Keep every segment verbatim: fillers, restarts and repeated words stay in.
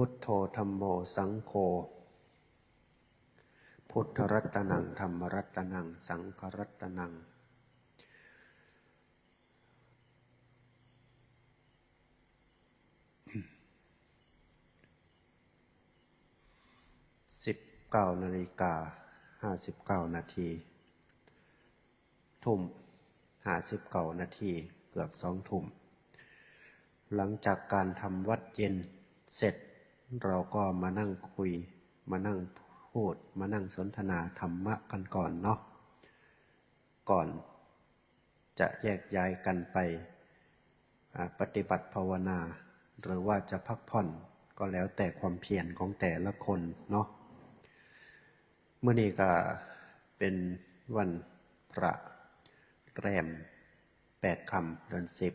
พุทโธ ธัมโม สังโฆ พุทธรัตนัง ธัมมรัตนัง สังฆรัตนัง สิบเก้านาฬิกาห้าสิบเก้านาที ทุ่มห้าสิบเก้านาที เกือบสองทุ่ม หลังจากการทำวัตรเย็นเสร็จ เราก็มานั่งคุย มานั่งพูด มานั่งสนทนาธรรมะกันก่อนเนาะ ก่อนจะแยกย้ายกันไป อ่า ปฏิบัติภาวนา หรือว่าจะพักผ่อน ก็แล้วแต่ความเพียรของแต่ละคนเนาะ มื้อนี้ก็เป็นวันพระแรมแปดค่ำเดือนสิบ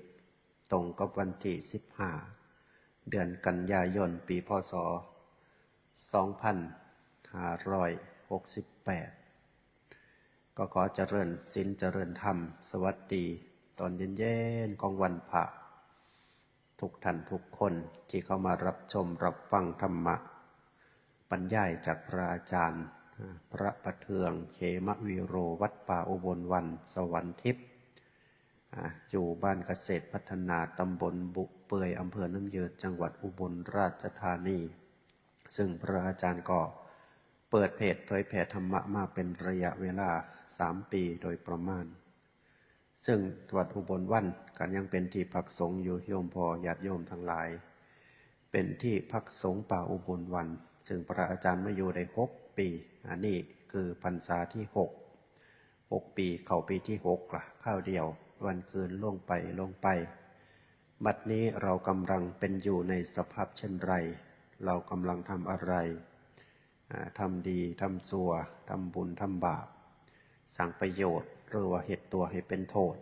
ตรงกับวันที่สิบห้า เดือนกันยายน ปี พ.ศ. สองพันห้าร้อยหกสิบแปด ก็ขอเจริญศีลเจริญธรรม สวัสดีตอนเย็นๆ ของวันพระ ทุกท่านทุกคนที่เข้ามารับชมรับฟังธรรมะ บรรยายจากพระอาจารย์ อ่า พระประเทือง เขมวีโร วัดป่าอุบลวัน สวรรค์ทิพย์ อ่า อยู่บ้านเกษตรพัฒนา ตำบลบุเปือย อำเภอน้ำยืน จังหวัดอุบลราชธานี ซึ่งพระอาจารย์ก็เปิดเพจเผยแผ่ธรรมะมาเป็นระยะเวลาสามปีโดยประมาณ ซึ่งวัดอุบลวันก็ยังเป็นที่พักสงฆ์อยู่ โยมพ่อญาติโยมทั้งหลาย เป็นที่พักสงฆ์ป่าอุบลวัน ซึ่งพระอาจารย์มาอยู่ได้หกปี อันนี้คือพรรษาที่หก หกปี เข้าปีที่หกละ คราวเดียว วันคืนล่วงไปล่วงไป บัดนี้เรากำลังเป็นอยู่ในสภาพเช่นไร เรากำลังทำอะไร อ่า ทำดี ทำชั่ว ทำบุญ ทำบาป สร้างประโยชน์ หรือว่าเฮ็ดตัวให้เป็นโทษ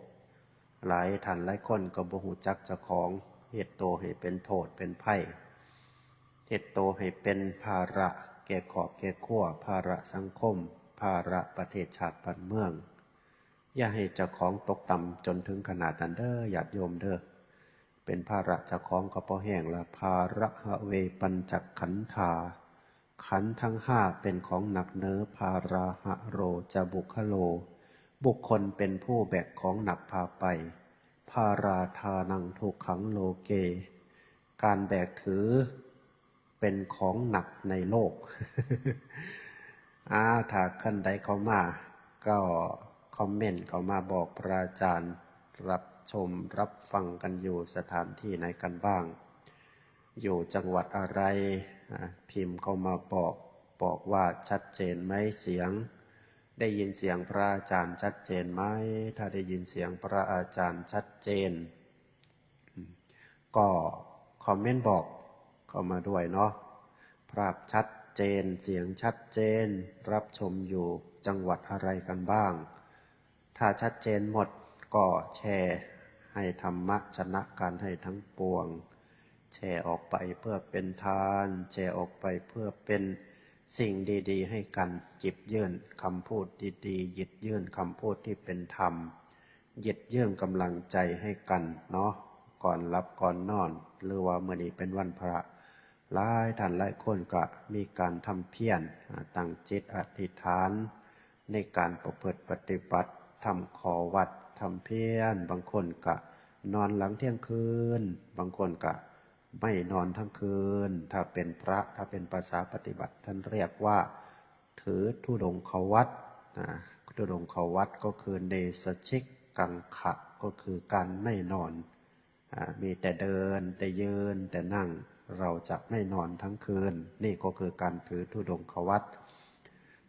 หลายท่านหลายคนก็บ่ฮู้จักเจ้าของ เฮ็ดตัวให้เป็นโทษ เป็นภัย เฮ็ดตัวให้เป็นภาระแก่ครอบแก่ครัว ภาระสังคม ภาระประเทศชาติบ้านเมือง อย่าให้เจ้าของตกต่ำจนถึงขนาดนั้นเด้อ ญาติโยมเด้อ เป็นภาระเจ้าของก็พอแห้งละ ภาระหะเวปัญจขันธา ขันธ์ทั้งห้าเป็นของหนักเนอ ภาราหะโรจะบุคคโล บุคคลเป็นผู้แบกของหนักพาไป ภาราธานังทุกขังโลเก การแบกถือเป็นของหนักในโลก อ้าว ถ้าคันใดเข้ามา ก็คอมเมนต์เข้ามาบอกพระอาจารย์ รับชมรับฟังกันอยู่สถานที่ไหนกันบ้าง อยู่จังหวัดอะไร อ่า พิมพ์เข้ามาบอก บอกว่าชัดเจนไหมเสียง ได้ยินเสียงพระอาจารย์ชัดเจนไหม ถ้าได้ยินเสียงพระอาจารย์ชัดเจน ก็คอมเมนต์บอกเข้ามาด้วยเนาะ ภาพชัดเจน เสียงชัดเจน รับชมอยู่จังหวัดอะไรกันบ้าง ถ้าชัดเจนหมดก็แชร์ให้ธรรมะชนะการให้ทั้งปวง แชร์ออกไปเพื่อเป็นทาน แชร์ออกไปเพื่อเป็นสิ่งดีๆ ให้กัน หยิบยื่นคำพูดดีๆ หยิบยื่นคำพูดที่เป็นธรรม หยิบยื่นกำลังใจให้กันเนาะ ก่อนหลับก่อนนอน หรือว่ามื้อนี้เป็นวันพระ หลายท่านหลายคนก็มีการทำเพียร อ่า ตั้งจิตอธิษฐาน ในการประพฤติปฏิบัติ ทำข้อวัด ทำเพียร บางคนก็นอนหลังเที่ยงคืน บางคนก็ไม่นอนทั้งคืน ถ้าเป็นพระ ถ้าเป็นภาษาปฏิบัติ ท่านเรียกว่าถือธุดงควัตร นะ ธุดงควัตรก็คือเนสชิกกังขะ ก็คือการไม่นอน อ่า มีแต่เดิน แต่ยืน แต่นั่ง เราจะไม่นอนทั้งคืน นี่ก็คือการถือธุดงควัตร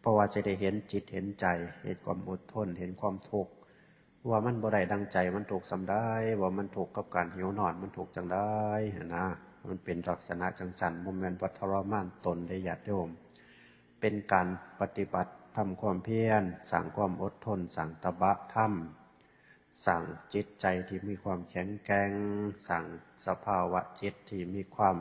เพราะว่าสิได้เห็นจิตเห็นใจ เห็นความอดทน เห็นความทุกข์ ว่ามันบ่ได้ดังใจ มันทุกข์ส่ำใด ว่ามันทุกข์กับการหิวนอน มันทุกข์จั่งใดหั้นนะ มันเป็นลักษณะจั่งซั้น บ่แม่นว่าทรมานตนเด้อญาติโยม เป็นการปฏิบัติ ทำความเพียร สร้างความอดทน สร้างตบะธรรม สร้างจิตใจที่มีความแข็งแกร่ง สร้างสภาวะจิตที่มีความ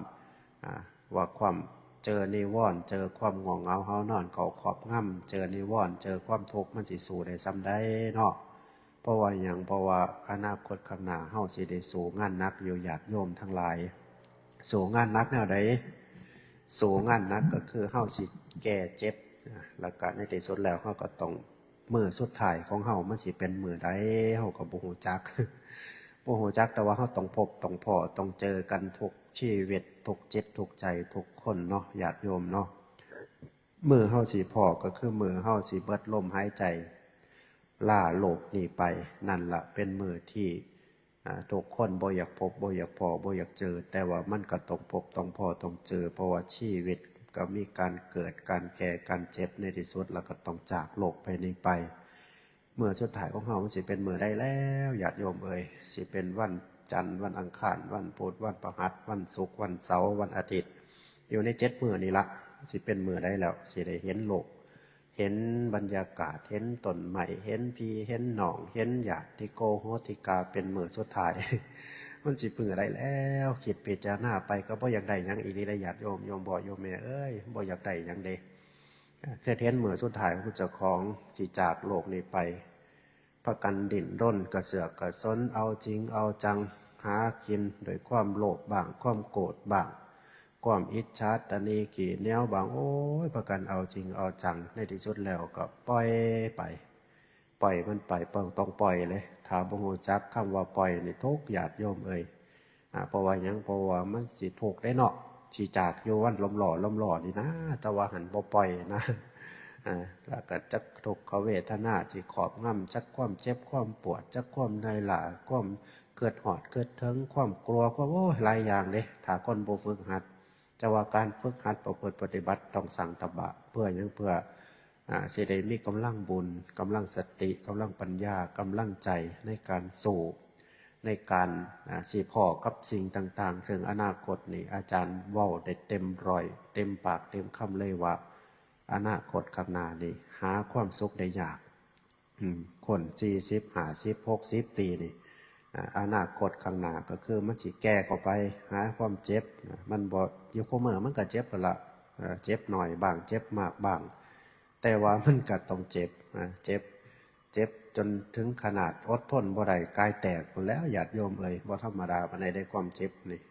อ่า ว่าความ เจอนิวรณ์ เจอความง่วงเหงาหาวนอนเข้าครอบงำ เจอนิวรณ์ เจอความทุกข์ มันสิสู้ได้ส่ำใดเนาะ เพราะว่าหยัง เพราะว่าอนาคตข้างหน้าเฮาสิได้สู้งานหนักอยู่ ญาติโยมทั้งหลาย สู้งานหนักแนวใด สู้งานหนักก็คือเฮาสิแก้เจ็บ อ่า แล้วก็ในที่สุดแล้วเฮาก็ต้อง มื้อสุดท้ายของเฮามันสิเป็นมื้อใด เฮาก็บ่ฮู้จัก บ่ฮู้จัก แต่ว่าเฮาต้องพบต้องพ้อต้องเจอกันทุกชีวิต ทุกจิตทุกใจทุกคนเนาะ ญาติโยมเนาะ มื้อเฮาสิพ้อก็คือมื้อเฮาสิเบิดลมหายใจ ลาโลกนี้ไป นั่นละเป็นมื้อที่ อ่า ทุกคนบ่อยากพบ บ่อยากพ้อ บ่อยากเจอ แต่ว่ามันก็ต้องพบต้องพ้อต้องเจอ เพราะว่าชีวิตก็มีการเกิด การแก่ การเจ็บ ในที่สุดแล้วก็ต้องจากโลกไปนี้ไป มื้อสุดท้ายของเฮามันสิเป็นมื้อใดแล้ว ญาติโยมเอ๋ย สิเป็นวันจันทร์ วันอังคาร วันพุธ วันพฤหัส วันศุกร์ วันเสาร์ วันอาทิตย์ อยู่ในเจ็ดมื้อนี่ละ สิเป็นมื้อใดแล้ว สิได้เห็นโลก เห็นบรรยากาศ เห็นต้นไม้ เห็นพี่ เห็นน้อง เห็นญาติโกโหติกา เป็นมื้อสุดท้าย มันสิมื้อใดแล้ว คิดพิจารณาไปก็บ่อยากได้หยังอีหลีเด้ ญาติโยม โยมพ่อโยมแม่เอ๋ย บ่อยากได้หยังเด้ คิดเห็นมื้อสุดท้ายของเจ้าของสิจากโลกนี้ไป พากันดิ้นรนกระเสือกกระสน เอาจริงเอาจัง หากินด้วยความโลภบ้าง ความโกรธบ้าง ความอิจฉาตะหนี่ขี้เหนียวบ้าง โอ้ย พากันเอาจริงเอาจัง ในที่สุดแล้วก็ปล่อยไป ปล่อยมันไป ต้องปล่อยเลย ถ้าบ่ฮู้จักคำว่าปล่อยนี่ทุกข์ ญาติโยมเอ๋ย อ่า เพราะว่าหยัง เพราะว่ามันสิทุกข์เด้เนาะ สิจากอยู่วันล้อมล้อล้อมล้อนี่นะ แต่ว่าหั้นบ่ปล่อยนะ อ่า แล้วก็จักทุกขเวทนาสิครอบงำ จักความเจ็บความปวด จักความเหนื่อยล้า ความคิดฮอดคิดถึง ความกลัว ความ โอ้ย หลายอย่างเด้ ถ้าคนบ่ฝึกหัด แต่ว่าการฝึกหัดประพฤติปฏิบัติต้องสร้างตบะ เพื่อหยัง เพื่อ อ่า สิได้มีกำลังบุญ กำลังสติ กำลังปัญญา กำลังใจในการสู้ ในการ อ่า สิพ้อกับสิ่งต่างๆ ซึ่งอนาคตนี่อาจารย์เว้าได้เต็มร้อย เต็มปากเต็มคำเลยว่า อนาคตข้างหน้านี่หาความสุขได้ยาก อืม คนสี่สิบ ห้าสิบ หกสิบ ปีนี่ อ่า อนาคตข้างหน้าก็คือมันสิแก่เข้าไปหาความเจ็บ อ่า มันบ่ อยู่คุมื้อมันก็เจ็บนั่นละ อ่า เจ็บน้อยบ้าง เจ็บมากบ้าง แต่ว่ามันก็ต้องเจ็บ อ่า เจ็บ เจ็บจนถึงขนาดอดทนบ่ได้ กายแตกพู้นแหล้ว ญาติโยมเอ๋ย บ่ธรรมดาปานใดเด้ ความเจ็บนี่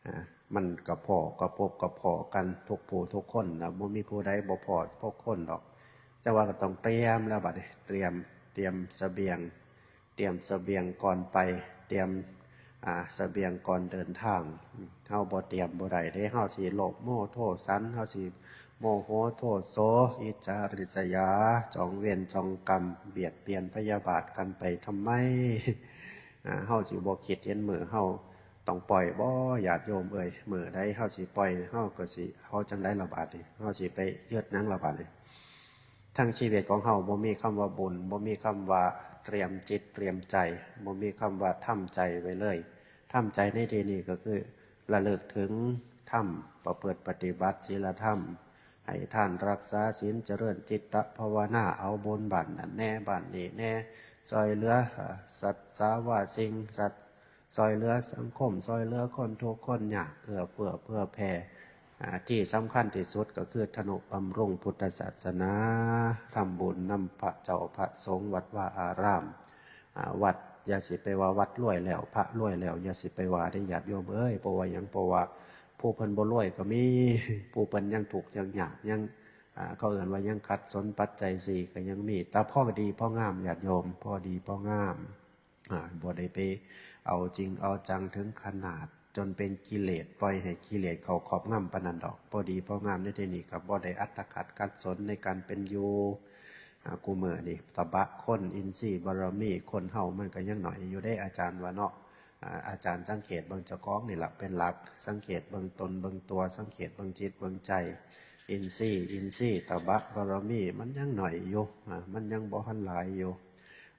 อ่า มันก็พ้อ ก็พบ ก็พ้อกันทุกผู้ทุกคนนะ บ่มีผู้ใดบ่พ้อทุกคนดอก แต่ว่าก็ต้องเตรียมแล้วบัดนี้ เตรียม เตรียมเสบียง เตรียมเสบียงก่อนไป เตรียม อ่า เสบียงก่อนเดินทาง เฮาบ่เตรียมบ่ได้เด้ เฮาสิโลภโมโทสัน เฮาสิโมโหโทโส อิจฉาริษยา จองเวรจองกรรม เบียดเบียนพยาบาทกันไปทำไม อ่า เฮาสิบ่คิดเห็นมื้อเฮาต้องปล่อยบ่ ญาติโยมเอ๋ย มื้อใดเฮาสิปล่อย เฮาก็สิเอาจั่งใดล่ะบาดนี้ เฮาสิไปยึดหยังล่ะบาดนี้ ทั้งชีวิตของเฮาบ่มีคำว่าบุญ บ่มีคำว่าเตรียมจิตเตรียมใจ บ่มีคำว่าทำใจไว้เลย ทำใจในที่นี้ก็คือระลึกถึงธรรม ประพฤติปฏิบัติศีลธรรม ให้ทานรักษาศีล เจริญจิตตภาวนา เอาบุญบ้านนั่นแหน่ บ้านนี้แหน่ ซ่อยเหลือ เอ่อ สัตว์สาวาสิ่ง สัตว์ ซ่อยเหลือสังคม ซ่อยเหลือคนทุกข์คนยาก เอื้อเฟื้อเผื่อแผ่ อ่า ที่สำคัญที่สุดก็คือทนุบำรุงพุทธศาสนา ทำบุญนำพระเจ้าพระสงฆ์ วัดวาอาราม อ่า วัด อย่าสิไปว่าวัดรวยแล้ว พระรวยแล้ว อย่าสิไปว่าเด้อญาติโยมเอ๋ย เพราะว่าหยัง เพราะว่าผู้เพิ่นบ่รวยก็มี ผู้เพิ่นยังทุกข์ยังยาก ยัง อ่า เขาเอิ้นว่ายังขัดสนปัจจัยสี่ก็ยังมี แต่พอดีพองาม ญาติโยม พอดีพองาม อ่า บ่ได้ไปเอาจริงเอาจังถึงขนาดจนเป็นกิเลส ปล่อยให้กิเลสเข้าครอบงำปานนั้นดอก พอดีพองามในที่นี้ก็บ่ได้อัตคัดขัดสนในการเป็นอยู่ อ่า กูมื้อนี่ตบะคน อินทรีย์บารมีคนเฮามันก็ยังน้อยอยู่เด้ อาจารย์ว่าเนาะ อ่า อาจารย์สังเกตเบิ่งเจ้าของนี่ล่ะเป็นหลัก สังเกตเบิ่งตนเบิ่งตัว สังเกตเบิ่งจิตเบิ่งใจ อินทรีย์ อินทรีย์ตบะบารมีมันยังน้อยอยู่ อ่า มันยังบ่ทันหลายอยู่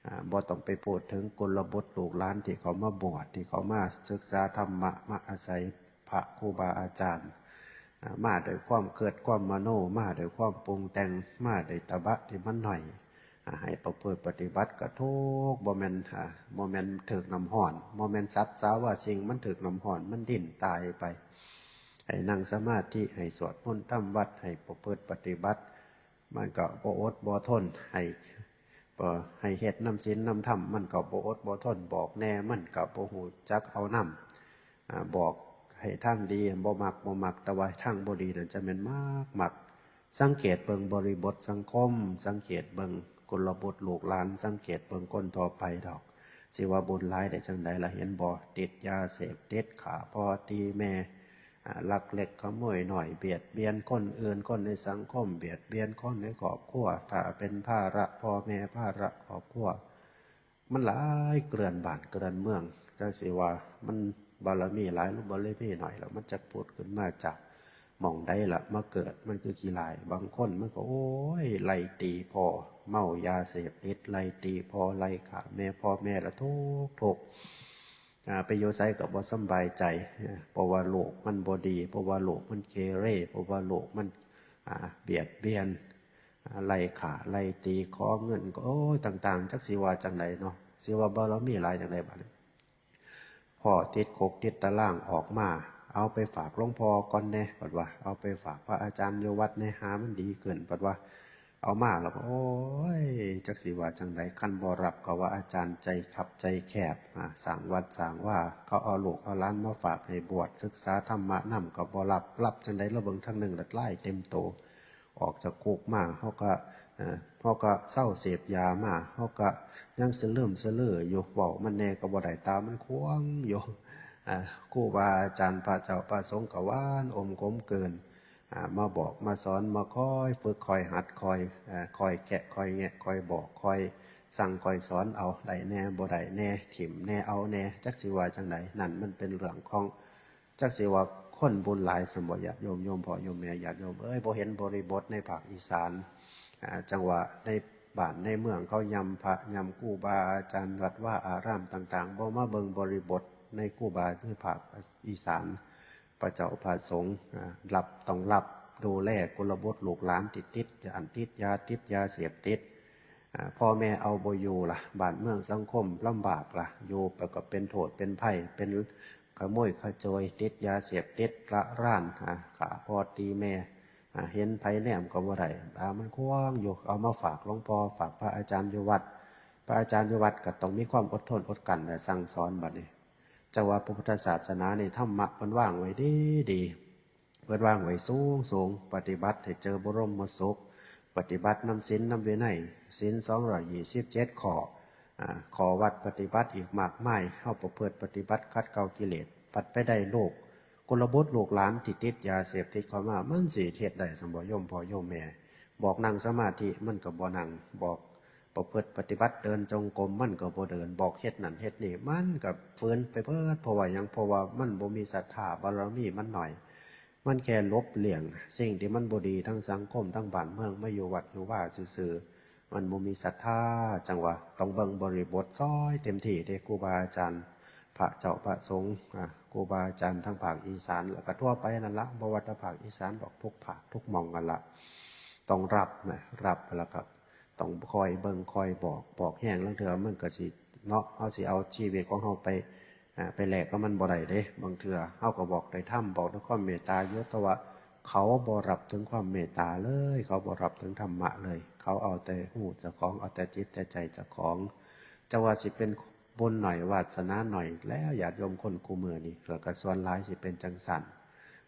อ่า บ่ต้องไปพูดถึงกุลบุตรลูกหลานที่เขามาบวช ที่เขามาศึกษาธรรมะ มาอาศัยพระครูบาอาจารย์ อ่า มาด้วยความคิดความมโน มาด้วยความปรุงแต่ง มาด้วยตบะที่มันน้อย อ่า ให้ประพฤติปฏิบัติก็ทุกข์ บ่แม่น อ่า บ่แม่นถืกน้ำร้อน บ่แม่นสัตว์สาวาสิ่งมันถืกน้ำร้อน มันดิ้นตายไป ให้นั่งสมาธิ ให้สวดมนต์ทำวัตร ให้ประพฤติปฏิบัติ มันก็บ่อดบ่ทน ให้ เอ่อ ให้เฮ็ดนำศีลนำธรรม มันก็บ่อดบ่ทน บอกแหน่ มันก็บ่ฮู้จักเอานำ อ่า บอก ให้ทางดีบ่มักบ่มัก แต่ว่าทางบ่ดีนั่นจะแม่นมักมัก สังเกตเบิ่งบริบทสังคม สังเกตเบิ่งกุลบุตรลูกหลาน สังเกตเบิ่งคนทั่วไปดอก สิว่าบุญหลายได้จั่งใดล่ะ เห็นบ่ ติดยาเสพติด ฆ่าพ่อตีแม่ อ่า ลักเล็กขโมยน้อย เบียดเบียนคนอื่น คนในสังคม เบียดเบียนคนในครอบครัว ถ้าเป็นภาระพ่อแม่ ภาระครอบครัว มันหลายเกลื่อนบ้านเกลื่อนเมือง จักสิว่ามันบารมีหลายหรือบารมีน้อย แล้วมันจักผุดขึ้นมาจากหม่องใดล่ะ มาเกิด มันคือขี้ร้าย บางคนมันก็ โอ้ย ไล่ตีพ่อ เมายาเสพติด ไล่ตีพ่อ ไล่ฆ่าแม่ พ่อแม่ละทุกข์ทุกข์ อ่า ไปอยู่ไสก็บ่สำบายใจ อ่า เพราะว่าลูกมันบ่ดี เพราะว่าลูกมันเกเร เพราะว่าลูกมัน อ่า เบียดเบียน อ่า ไล่ฆ่า ไล่ตี ขอเงินก็ โอ้ย ต่างๆ จักสิว่าจั่งใดเนาะ สิว่าบารมีหลายจั่งใดบัดนี้ พ่อติดคุกติดตารางออกมา เอาไปฝากหลวงพ่อก่อนแหน่ เพิ่นว่า เอาไปฝากพระอาจารย์อยู่วัดแหน่ หามันดีขึ้น เพิ่นว่า เอามาแล้วก็ โอ้ย จักสิว่าจั่งใด คันบ่รับก็ว่าอาจารย์ใจคับใจแคบ อ่า สร้างวัดสร้างวา เขาเอาลูกเอาหลานมาฝากให้บวชศึกษาธรรมะนำก็บ่รับ รับจั่งใด แล้วเบิ่งทางหนึ่งละลายเต็มโต ออกจากคุกมา เฮาก็ เอ่อ เฮาก็เซาเสพยามา เฮาก็ยังสะเลิมสะเลืออยู่ เว้ามันแหน่ก็บ่ได้ ตามันขวางอยู่ อ่า ครูบาอาจารย์พระเจ้าพระสงฆ์ก็หวานอมขมกลืน อ่า มาบอกมาสอน มาคอยฝึกคอยหัด คอย เอ่อ คอยแคะคอยแงะ คอยบอก คอยสั่งคอยสอนเอา ได้แหน่บ่ได้แหน่ ถิ่มแหน่เอาแหน่ จักสิว่าจั่งใด นั่นมันเป็นเรื่องของ จักสิว่าคนบุญหลายสำบ่ ญาติโยม โยมพ่อโยมแม่ ญาติโยมเอ้ย บ่เห็นบริบทในภาคอีสาน อ่า จั่งว่าในบ้านในเมืองเขายำพระยำครูบาอาจารย์ วัดวาอารามต่างๆ บ่มาเบิ่งบริบทในครูบาในภาคอีสาน พระเจ้าพระสงฆ์ อ่า รับ ต้องรับดูแลกุลบุตรลูกหลานที่ติด อันติดยา ติดยาเสพติด อ่า พ่อแม่เอาบ่อยู่ล่ะ บ้านเมืองสังคมลำบากล่ะ อยู่ไปก็เป็นโทษเป็นภัย เป็นขโมยขโจย ติดยาเสพติด ระราน อ่า ฆ่าพ่อตีแม่ อ่า เห็นไผแนมก็บ่ได้ ตามันขวางอยู่ เอามาฝากหลวงพ่อ ฝากพระอาจารย์อยู่วัด พระอาจารย์อยู่วัดก็ต้องมีความอดทนอดกลั้นและสั่งสอนบัดนี้ จั่งว่าพระพุทธศาสนานี่ ธรรมะเพิ่นวางไว้ดีดี เพิ่นวางไว้สูงสูง ปฏิบัติให้เจอบรมสุข ปฏิบัตินำศีลนำวินัย ศีลสองร้อยยี่สิบเจ็ดข้อ อ่า ข้อวัดปฏิบัติอีกมากมาย เฮาประพฤติปฏิบัติขัดเกลากิเลส บัดไปได้ลูก กุลบุตรลูกหลานที่ติดยาเสพติดเข้ามา มันสิเฮ็ดได้สำบ่ โยมพ่อโยมแม่ บอกนั่งสมาธิมันก็บ่นั่ง บอกประพฤติปฏิบัติเดินจงกรมมันก็บ่เดิน บอกเฮ็ดนั่นเฮ็ดนี่มันก็ฝืนไปเบิด เพราะว่าหยัง เพราะว่ามันบ่มีศรัทธา บารมีมันน้อย มันแค่หลบเลี่ยงสิ่งที่มันบ่ดีทั้งสังคมทั้งบ้านเมือง มาอยู่วัดอยู่วาซื่อๆ มันบ่มีศรัทธา จั่งว่าต้องเบิ่งบริบทซอยเต็มที่เด้ ครูบาอาจารย์ พระเจ้าพระสงฆ์ อ่า ครูบาอาจารย์ทางภาคอีสาน แล้วก็ทั่วไปนั่นละ บ่ว่าแต่ภาคอีสานดอก ทุกภาคทุกหม่องนั่นละ ต้องรับนะ รับแล้วก็ต้องคอยเบิ่งคอยบอก บอกแฮงลางเทื่อมันก็สิเนาะ เฮาสิเอาชีวิตของเฮาไป อ่า ไปแลกกับมันบ่ได้เด้ บางเทื่อเฮาก็บอกด้วยธรรม บอกด้วยความเมตตาอยู่ แต่ว่าเขาบ่รับถึงความเมตตาเลย เขาบ่รับถึงธรรมะเลย เขาเอาแต่ฮู้เจ้าของ เอาแต่จิตแต่ใจเจ้าของ จั่งว่าสิเป็นบุญหน่อยวาสนาหน่อยแล้ว ญาติโยมคนคู่มื้อนี้ แล้วก็ส่วนหลายสิเป็นจั่งซั้น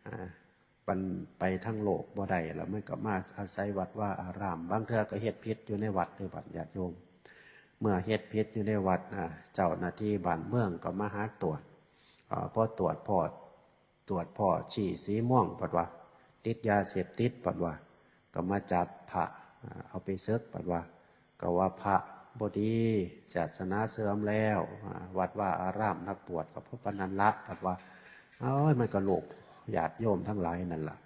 อ่า มันไปทางโลกบ่ได้ แล้วมันก็มาอาศัยวัดวาอาราม บางเทื่อก็เฮ็ดผิดอยู่ในวัดเด้บัดญาติโยม เมื่อเฮ็ดผิดอยู่ในวัด อ่า เจ้าหน้าที่บ้านเมืองก็มาหาตรวจ อ่า พอตรวจพ้อ ตรวจพ้อชี้สีม่วง บัดว่าติดยาเสพติด บัดว่า ก็มาจับพระ อ่า เอาไปสึก บัดว่า ก็ว่าพระบ่ดี ศาสนาเสื่อมแล้ว อ่า วัดวาอารามนักบวชก็เพราะปานนั้นละ บัดว่า เอ้ย มันก็ลูกญาติโยมทั้งหลายนั่นล่ะ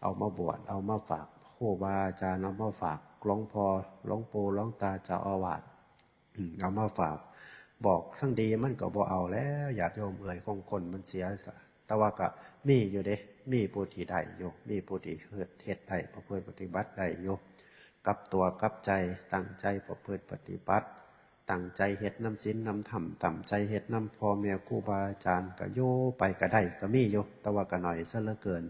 เอามาบวช เอามาฝากครูบาอาจารย์ เอามาฝากหลวงพ่อ หลวงปู่ หลวงตา เจ้าอาวาส อืม เอามาฝาก บอกทั้งดีมันก็บ่เอาแล้ว ญาติโยมเอ่ย ของคนมันเสียซะ แต่ว่าก็มีอยู่เด้ มีผู้ที่ได้อยู่ มีผู้ที่เฮ็ด เฮ็ดได้ ประพฤติปฏิบัติได้อยู่ กลับตัวกลับใจ ตั้งใจประพฤติปฏิบัติ ตั้งใจเฮ็ดนำศีลนำธรรม ตั้งใจเฮ็ดนำพ่อแม่ครูบาอาจารย์ ก็อยู่ไปก็ได้ ก็มีอยู่ แต่ว่าก็น้อยซะเหลือเกิน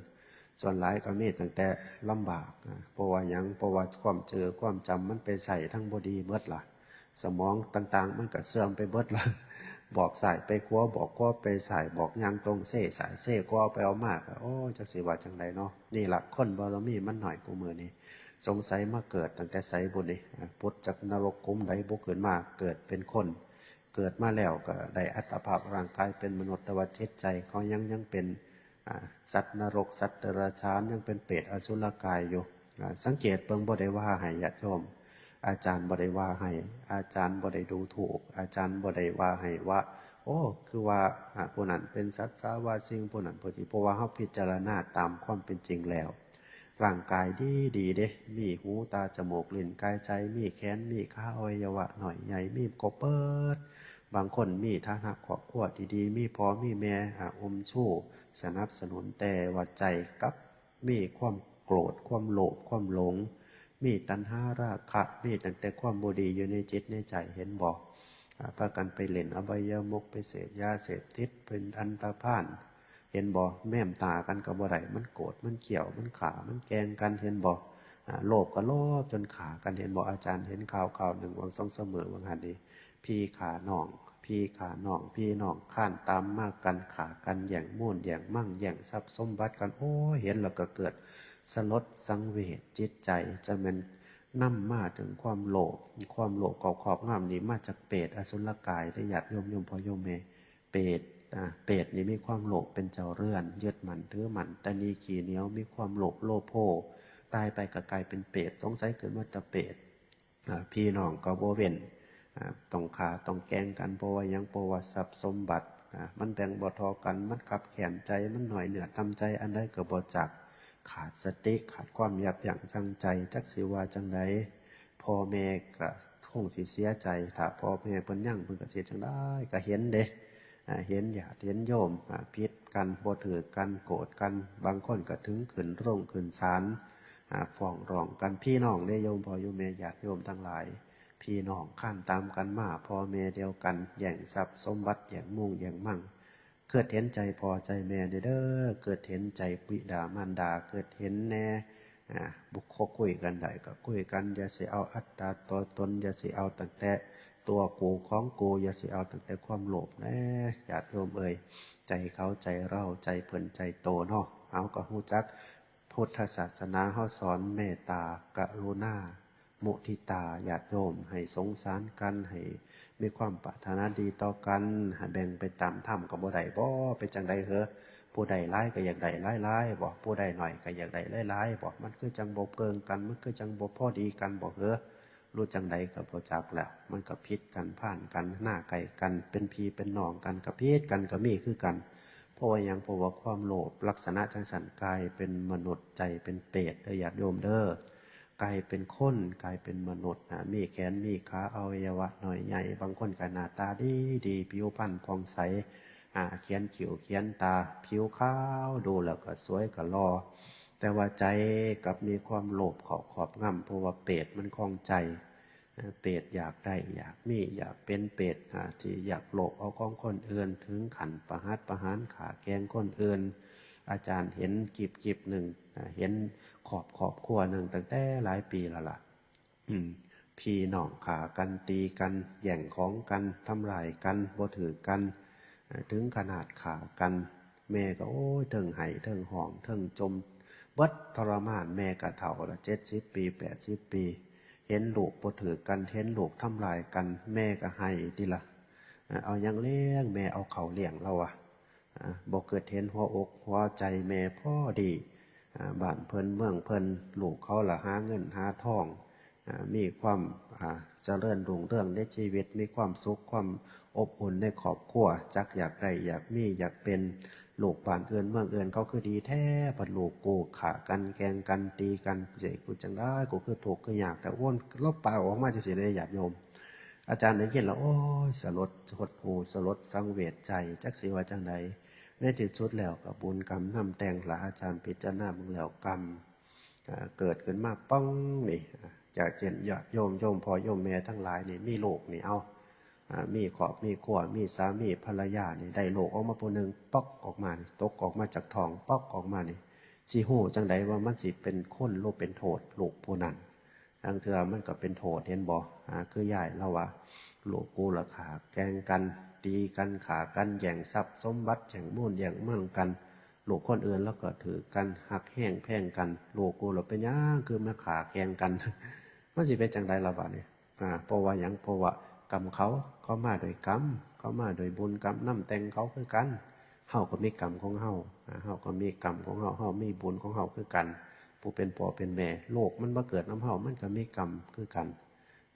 ส่วนหลายก็มีตั้งแต่ลำบาก อ่า เพราะว่าหยัง เพราะว่าความเจอความจำมันไปใช้ทางบ่ดีเบิดล่ะ สมองต่างๆ มันก็เสื่อมไปเบิดล่ะ บอกซ้ายไปขวา บอกขวาไปซ้าย บอกย่างตรงเซซ้ายเซขวา ไปเอามาก็ โอ้ จักสิว่าจั่งใดเนาะ นี่ล่ะคนบารมีมันน้อยกูมื้อนี้ สงสัยมาเกิดตั้งแต่ไสบุนี่ อ่า ผุดจากนรกขุมใดบ่ขึ้นมาเกิดเป็นคน เกิดมาแล้วก็ได้อัตภาพร่างกายเป็นมนุษย์ แต่ว่าจิตใจเขายัง ยังเป็น อ่า สัตว์นรก สัตว์เดรัจฉาน ยังเป็นเปรตอสุรกายอยู่ อ่า สังเกตเบิ่ง บ่ได้ว่าให้ญาติโยม อาจารย์บ่ได้ว่าให้ อาจารย์บ่ได้ดูถูก อาจารย์บ่ได้ว่าให้ว่า โอ้ คือว่า อ่า ผู้นั้นเป็นสัตว์สาว่าสิ่ง ผู้นั้นผู้นี้ เพราะว่าเฮาพิจารณาตามความเป็นจริงแล้ว ร่างกายดีดีเด้ มีหู ตา จมูก ลิ้น กาย ใจ มีแขน มีขา อวัยวะน้อยใหญ่ มีครบเบิด บางคนมีฐานะครอบครัวที่ดี มีพ่อมีแม่ อ่า อุ้มชู สนับสนุน แต่ว่าใจกลับมีความโกรธ ความโลภ ความหลง มีตัณหาราคะ มีตั้งแต่ความบ่ดีอยู่ในจิตในใจ เห็นบ่ อ่า พากันไปเล่นอบายมุข ไปเสพยาเสพติด เป็นอันธพาล เห็นบ่ แม้มตากันก็บ่ได้ มันโกรธ มันเคี่ยว มันฆ่า มันแกล้งกัน เห็นบ่ อ่า โลภก็โลภจนฆ่ากัน เห็นบ่ อาจารย์เห็นข่าวข่าวหนึ่ง หว่างสองสามมื้อหว่างหั่นนี่ พี่ฆ่าน้อง พี่ฆ่าน้อง พี่น้องคานตามมากัน ฆ่ากัน แย่งมูล แย่งมั่ง แย่งทรัพย์สมบัติกัน โอ้ย เห็นแล้วก็เกิดสลดสังเวชจิตใจ จะแม่นนำมาถึงความโลภ ความโลภก็ครอบงำนี่มาจากเปรตอสุรกายเด้อ ญาติโยม โยมพ่อโยมแม่ เปรต อ่า เปรตนี่มีความโลภเป็นเจ้าเรือน ยึดมั่นถือมั่น ตะนีขี้เหนียว มีความโลภ โลโภ ตายไปก็กลายเป็นเปรต สงสัยเกิดมาแต่เปรต อ่า พี่น้องก็บ่เว้น อ่า ต้องฆ่าต้องแกล้งกัน เพราะว่าหยัง เพราะว่าทรัพย์สมบัติ อ่า มันแบ่งบ่เท่ากัน มันคับแค้นใจ มันน้อยเนื้อต่ำใจ อันใดก็บ่จัก ขาดสติ ขาดความยับยั้งชั่งใจ จักสิว่าจั่งใด พ่อแม่ก็คงสิเสียใจ ถ้าพ่อแม่เพิ่นยัง เพิ่นก็สิจั่งใด ก็เห็นเด้ อ่า เห็นญาติเห็นโยม อ่า ผิดกัน บ่ถืกกัน โกรธกัน บางคนก็ถึงขึ้นโรงขึ้นศาล อ่า ฟ้องร้องกัน พี่น้องเด้ โยมพ่อโยมแม่ ญาติโยมทั้งหลาย พี่น้องคานตามกันมา พ่อแม่เดียวกัน แย่งทรัพย์สมบัติ แย่งมุ่งแย่งมั่ง เกิดเห็นใจพ่อใจแม่เด้อ เกิดเห็นใจบิดามารดา เกิดเห็นแน่ อ่า บุคคลคุยกันได้ก็คุยกัน อย่าสิเอาอัตตาตัวตน อย่าสิเอาตั้งแต่ตัวกูของกู อย่าสิเอาตั้งแต่ความโลภแน่ ญาติโยมเอ่ย ใจเขาใจเรา ใจเพิ่นใจโตเนาะ เฮาก็ฮู้จัก พุทธศาสนาเฮาสอนเมตตา กรุณา มุทิตา ญาติโยม ให้สงสารกัน ให้มีความปรารถนาดีต่อกัน ให้แบ่งไปตามธรรมก็บ่ได้บ่ เป็นจั่งใดเหรอ ผู้ได้หลายก็อยากได้หลายๆ บ่ ผู้ได้น้อยก็อยากได้หลายๆ บ่ มันคือจั่งบ่เกิงกัน มันคือจั่งบ่พอดีกันบ่เหรอ รู้จั่งใดก็บ่จักแล้ว มันก็ผิดกัน พาลกัน หน้าใกล้กัน เป็นพี่เป็นน้องกัน ก็ผิดกันก็มีคือกัน เพราะว่าหยัง เพราะว่าความโลภลักษณะจั่งซั้น กลายเป็นมนุษย์ ใจเป็นเปรตเด้อ ญาติโยมเด้อ กลายเป็นคน กลายเป็นมนุษย์นะ มีแขนมีขา อวัยวะน้อยใหญ่ บางคนก็หน้าตาดีดี ผิวพรรณผ่องใส อ่า เขียนคิ้วเขียนตา ผิวขาว ดูแล้วก็สวยก็หล่อ แต่ว่าใจกลับมีความโลภเข้าครอบงำ เพราะว่าเปรตมันครองใจ เปรตอยากได้ อยากมี อยากเป็นเปรต อ่า ที่อยากโลภเอาของคนอื่น ถึงขั้นประหัตประหาร ฆ่าแกล้งคนอื่น อาจารย์เห็นคลิปคลิปหนึ่ง อ่า เห็นครอบ ครอบครัวหนึ่งตั้งแต่หลายปีแล้วล่ะ อืม พี่น้องฆ่ากัน ตีกัน แย่งของกัน ทำร้ายกัน บ่ถืกกัน อ่า ถึงขนาดฆ่ากัน แม่ก็ โอ้ย เทิงไห้ เทิงฮ้อง เทิงจ่ม เบิดทรมาน แม่ก็เฒ่าละ เจ็ดสิบปี แปดสิบปี เห็นลูกบ่ถืกกัน เห็นลูกทำร้ายกัน แม่ก็ไห้ติล่ะ อ่า เอาหยังเลี้ยง แม่เอาข้าวเลี้ยง ลาวว่า อ่า บ่คิดเห็นหัวอกหัวใจแม่พอดี อ่า บ้านเพิ่นเมืองเพิ่น ลูกเขาละหาเงินหาทอง อ่า มีความ อ่า เจริญรุ่งเรืองในชีวิต มีความสุข ความอบอุ่นในครอบครัว จักอยากได้ อยากมี อยากเป็น ลูกบ้านอื่นเมืองอื่นเขาคือดีแท้ บัดลูกกูฆ่ากัน แกล้งกัน ตีกัน เสียกูจั่งใด กูคือทุกข์คือยาก แต่โอ้ย ลาวปากออกมาจั่งซี้เด้ ญาติโยม อาจารย์ได้ยินแล้ว โอ้ย สลดหดหู่ สลดสังเวชใจ จักสิว่าจั่งใด ในที่สุดแล้วก็บุญกรรมนำแต่งล่ะ อาจารย์พิจารณาเบิ่งแล้ว กรรม อ่า เกิดขึ้นมาป้องนี่ อ่า จากเช่นญาติโยม โยมพ่อโยมแม่ทั้งหลายนี่ มีลูกนี่ เอา อ่า มีครอบมีครัว มีสามีภรรยานี่ ได้ลูกออกมาผู้หนึ่ง ป๊อกออกมานี่ ตกออกมาจากท้อง ป๊อกออกมานี่ สิฮู้จั่งใดว่ามันสิเป็นคุณหรือเป็นโทษ ลูกผู้นั้น ลางเทื่อมันก็เป็นโทษ เห็นบ่ อ่า คือยายลาวว่า ลูกกูละฆ่าแกล้งกัน ตีกัน ฆ่ากัน แย่งทรัพย์สมบัติ แย่งมูลแย่งมั่งกัน ลูกคนอื่นแล้วก็ถือกัน ฮักแฮงแพงกัน ลูกกูแล้วเป็นหยังคือมาฆ่าแข่งกัน มันสิเป็นจังใดล่ะบาดนี้ อ่า เพราะว่าหยัง เพราะว่ากรรมเขา เขามาโดยกรรม เขามาโดยบุญกรรมนำแต่งเขาคือกัน เฮาก็มีกรรมของเฮา อ่า เฮาก็มีกรรมของเฮา เฮามีบุญของเฮาคือกัน ผู้เป็นพ่อเป็นแม่ ลูกมันมาเกิดนำเฮา มันก็มีกรรมคือกัน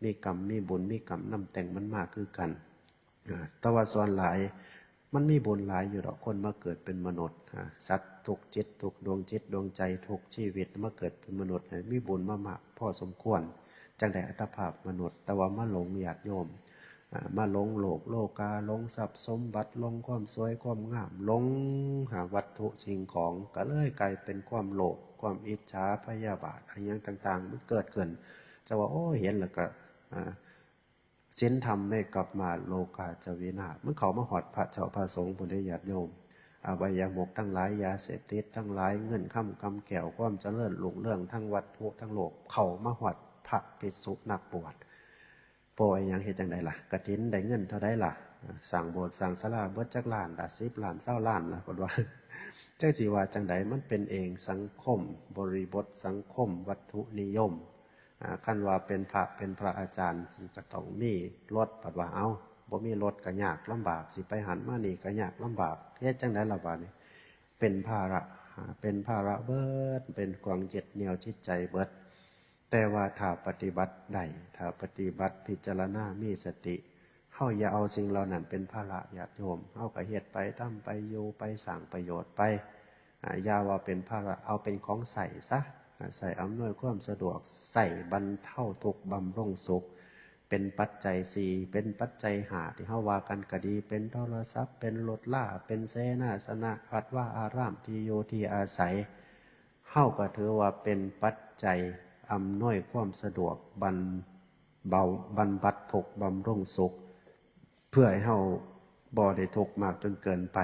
มีกรรม มีบุญ มีกรรมนำแต่งมันมาคือกัน อ่า แต่ว่าส่วนหลาย มันมีบุญหลายอยู่ดอก คนมาเกิดเป็นมนุษย์ อ่า สัตว์ทุกจิต ทุกดวงจิตดวงใจ ทุกชีวิตมาเกิดเป็นมนุษย์เนี่ย มีบุญมามากพอสมควร จั่งได้อัตภาพมนุษย์ แต่ว่ามาหลงญาติโยม อ่า มาหลงโลกโลกา หลงทรัพย์สมบัติ หลงความสวยความงาม หลงหาวัตถุสิ่งของ ก็เลยกลายเป็นความโลภ ความอิจฉา พยาบาท อะหยังต่างๆ มันเกิดขึ้น จะว่า โอ้ย เห็นแล้วก็ อ่า ศีลธรรมไม่กลับมา โลกาจะวินาศ มันเข้ามาฮอดพระเจ้าพระสงฆ์พุ้นเด้ ญาติโยม อบายมุขทั้งหลาย ยาเสพติดทั้งหลาย เงินคำกำแก้ว ความเจริญรุ่งเรืองทั้งวัตถุทั้งโลก เข้ามาฮอดพระภิกษุนักบวช เพราะว่าหยัง เฮ็ดจั่งใดล่ะ กฐินได้เงินเท่าใดล่ะ สร้างโบสถ์สร้างศาลาเบิดจักล้านล่ะ สิบล้าน ซาวล้านล่ะ เพิ่นว่า จั่งสิว่าจั่งใด มันเป็นเองสังคม บริบทสังคม วัตถุนิยม อ่า คันว่าเป็นพระ เป็นพระอาจารย์ สิก็ต้องมีรถ บัดว่า เอ้า บ่มีรถก็ยากลำบาก สิไปหั้นมานี่ก็ยากลำบาก เฮ็ดจั่งใดล่ะบาดนี้ เป็นภาระ อ่า เป็นภาระเบิด เป็นของยึดเหนี่ยวจิตใจเบิด แต่ว่าถ้าปฏิบัติได้ ถ้าปฏิบัติพิจารณามีสติ เฮาอย่าเอาสิ่งเหล่านั้นเป็นภาระ ญาติโยม เฮาก็เฮ็ดไป ทำไป อยู่ไป สร้างประโยชน์ไป อ่า อย่าว่าเป็นภาระ เอาเป็นของใช้ซะ อ่า ใช้อำนวยความสะดวก ใช้บรรเทาทุกข์บำรุงสุข เป็นปัจจัยสี่ เป็นปัจจัยห้า ที่เฮาว่ากันก็ดี เป็นโทรศัพท์ เป็นรถลา เป็นเสนาสนะ วัดวาอาราม ที่อยู่ที่อาศัย เฮาก็ถือว่าเป็นปัจจัยอำนวยความสะดวก บรร เบา บำบัดทุกข์บำรุงสุข เพื่อให้เฮาบ่ได้ทุกข์มากจนเกินไป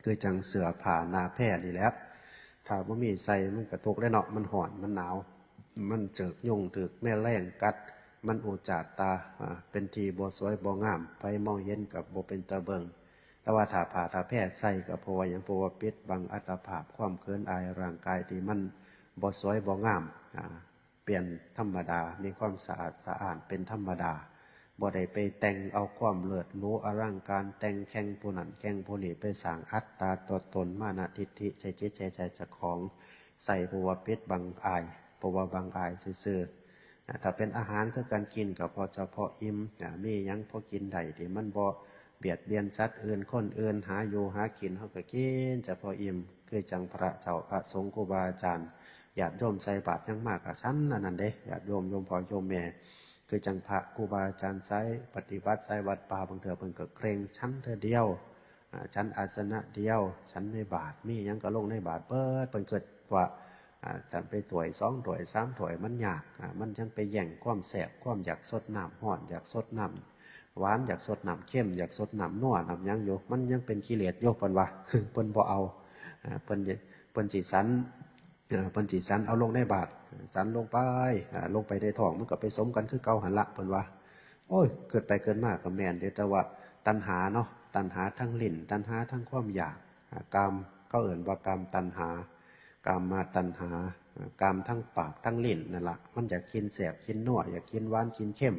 คือจั่งเสื้อผ้าหน้าแพรนี่แหละ ถ้าบ่มีใส่มันก็ทุกข์แหละเนาะ มันร้อน มันหนาว มันถืกยุงถืกแมลงกัด มันอุจจาตา อ่า เป็นที่บ่สวยบ่งาม ไผมองเห็นก็บ่เป็นตาเบิ่ง แต่ว่าถ้าผ้าถ้าแพรใส่ก็เพราะว่าหยัง เพราะว่าปิดบังอัตภาพ ความเขินอายร่างกายที่มันบ่สวยบ่งาม อ่า เปลี่ยนธรรมดา มีความสะอาดสะอ้านเป็นธรรมดา บ่ได้ไปแต่งเอาความเลิศหรูอลังการ แต่งแข่งผู้นั้นแข่งผู้นี้ ไปสร้างอัตตาตัวตน มานะทิฏฐิใส่จิตใส่ใจเจ้าของ ใส่เพราะว่าปิดบังอาย เพราะว่าบังอายซื่อๆ อ่า ถ้าเป็นอาหารคือกัน กินก็พอเฉพาะอิ่ม อ่า มีหยังพอกินได้ที่มันบ่เบียดเบียนสัตว์อื่นคนอื่น หาอยู่หากิน เฮาก็กินเฉพาะอิ่ม คือจั่งพระเจ้าพระสงฆ์ครูบาอาจารย์ ญาติโยมใส่บาตรหยังมากก็ฉันอันนั้นเด้ ญาติโยม โยมพ่อโยมแม่ คือจั่งพระครูบาอาจารย์สายปฏิบัติ สายวัดป่า บางเทื่อเพิ่นก็เคร่งฉันเทื่อเดียว อ่า ฉันอาสนะเดียว ฉันในบาตร มีหยังก็ลงในบาตรเบิด เพิ่นคิดว่า อ่า ฉันไปถ้วยสองถ้วยสามถ้วยมันยาก อ่า มันจั่งไปแย่งความแซ่บ ความอยากซดน้ำร้อน อยากซดน้ำหวาน อยากซดน้ำเค็ม อยากซดน้ำนัวน้ำหยังอยู่ มันยังเป็นกิเลสอยู่ เพิ่นว่า เพิ่นบ่เอา อ่า เพิ่น เพิ่นสิฉัน เอ่อ เพิ่นสิฉันเอาลงในบาตร ฉันลงไป อ่า ลงไปในท้อง มันก็ไปสมกันคือเก่าหั่นละ เพิ่นว่า โอ้ย คิดไปคิดมาก็แม่นเด้ แต่ว่าตัณหาเนาะ ตัณหาทางลิ้น ตัณหาทางความอยาก อ่า กาม เขาเอิ้นว่ากามตัณหา กามมาตัณหา อ่า กามทั้งปากทั้งลิ้นนั่นละ มันอยากกินแซ่บกินนัว อยากกินหวานกินเค็ม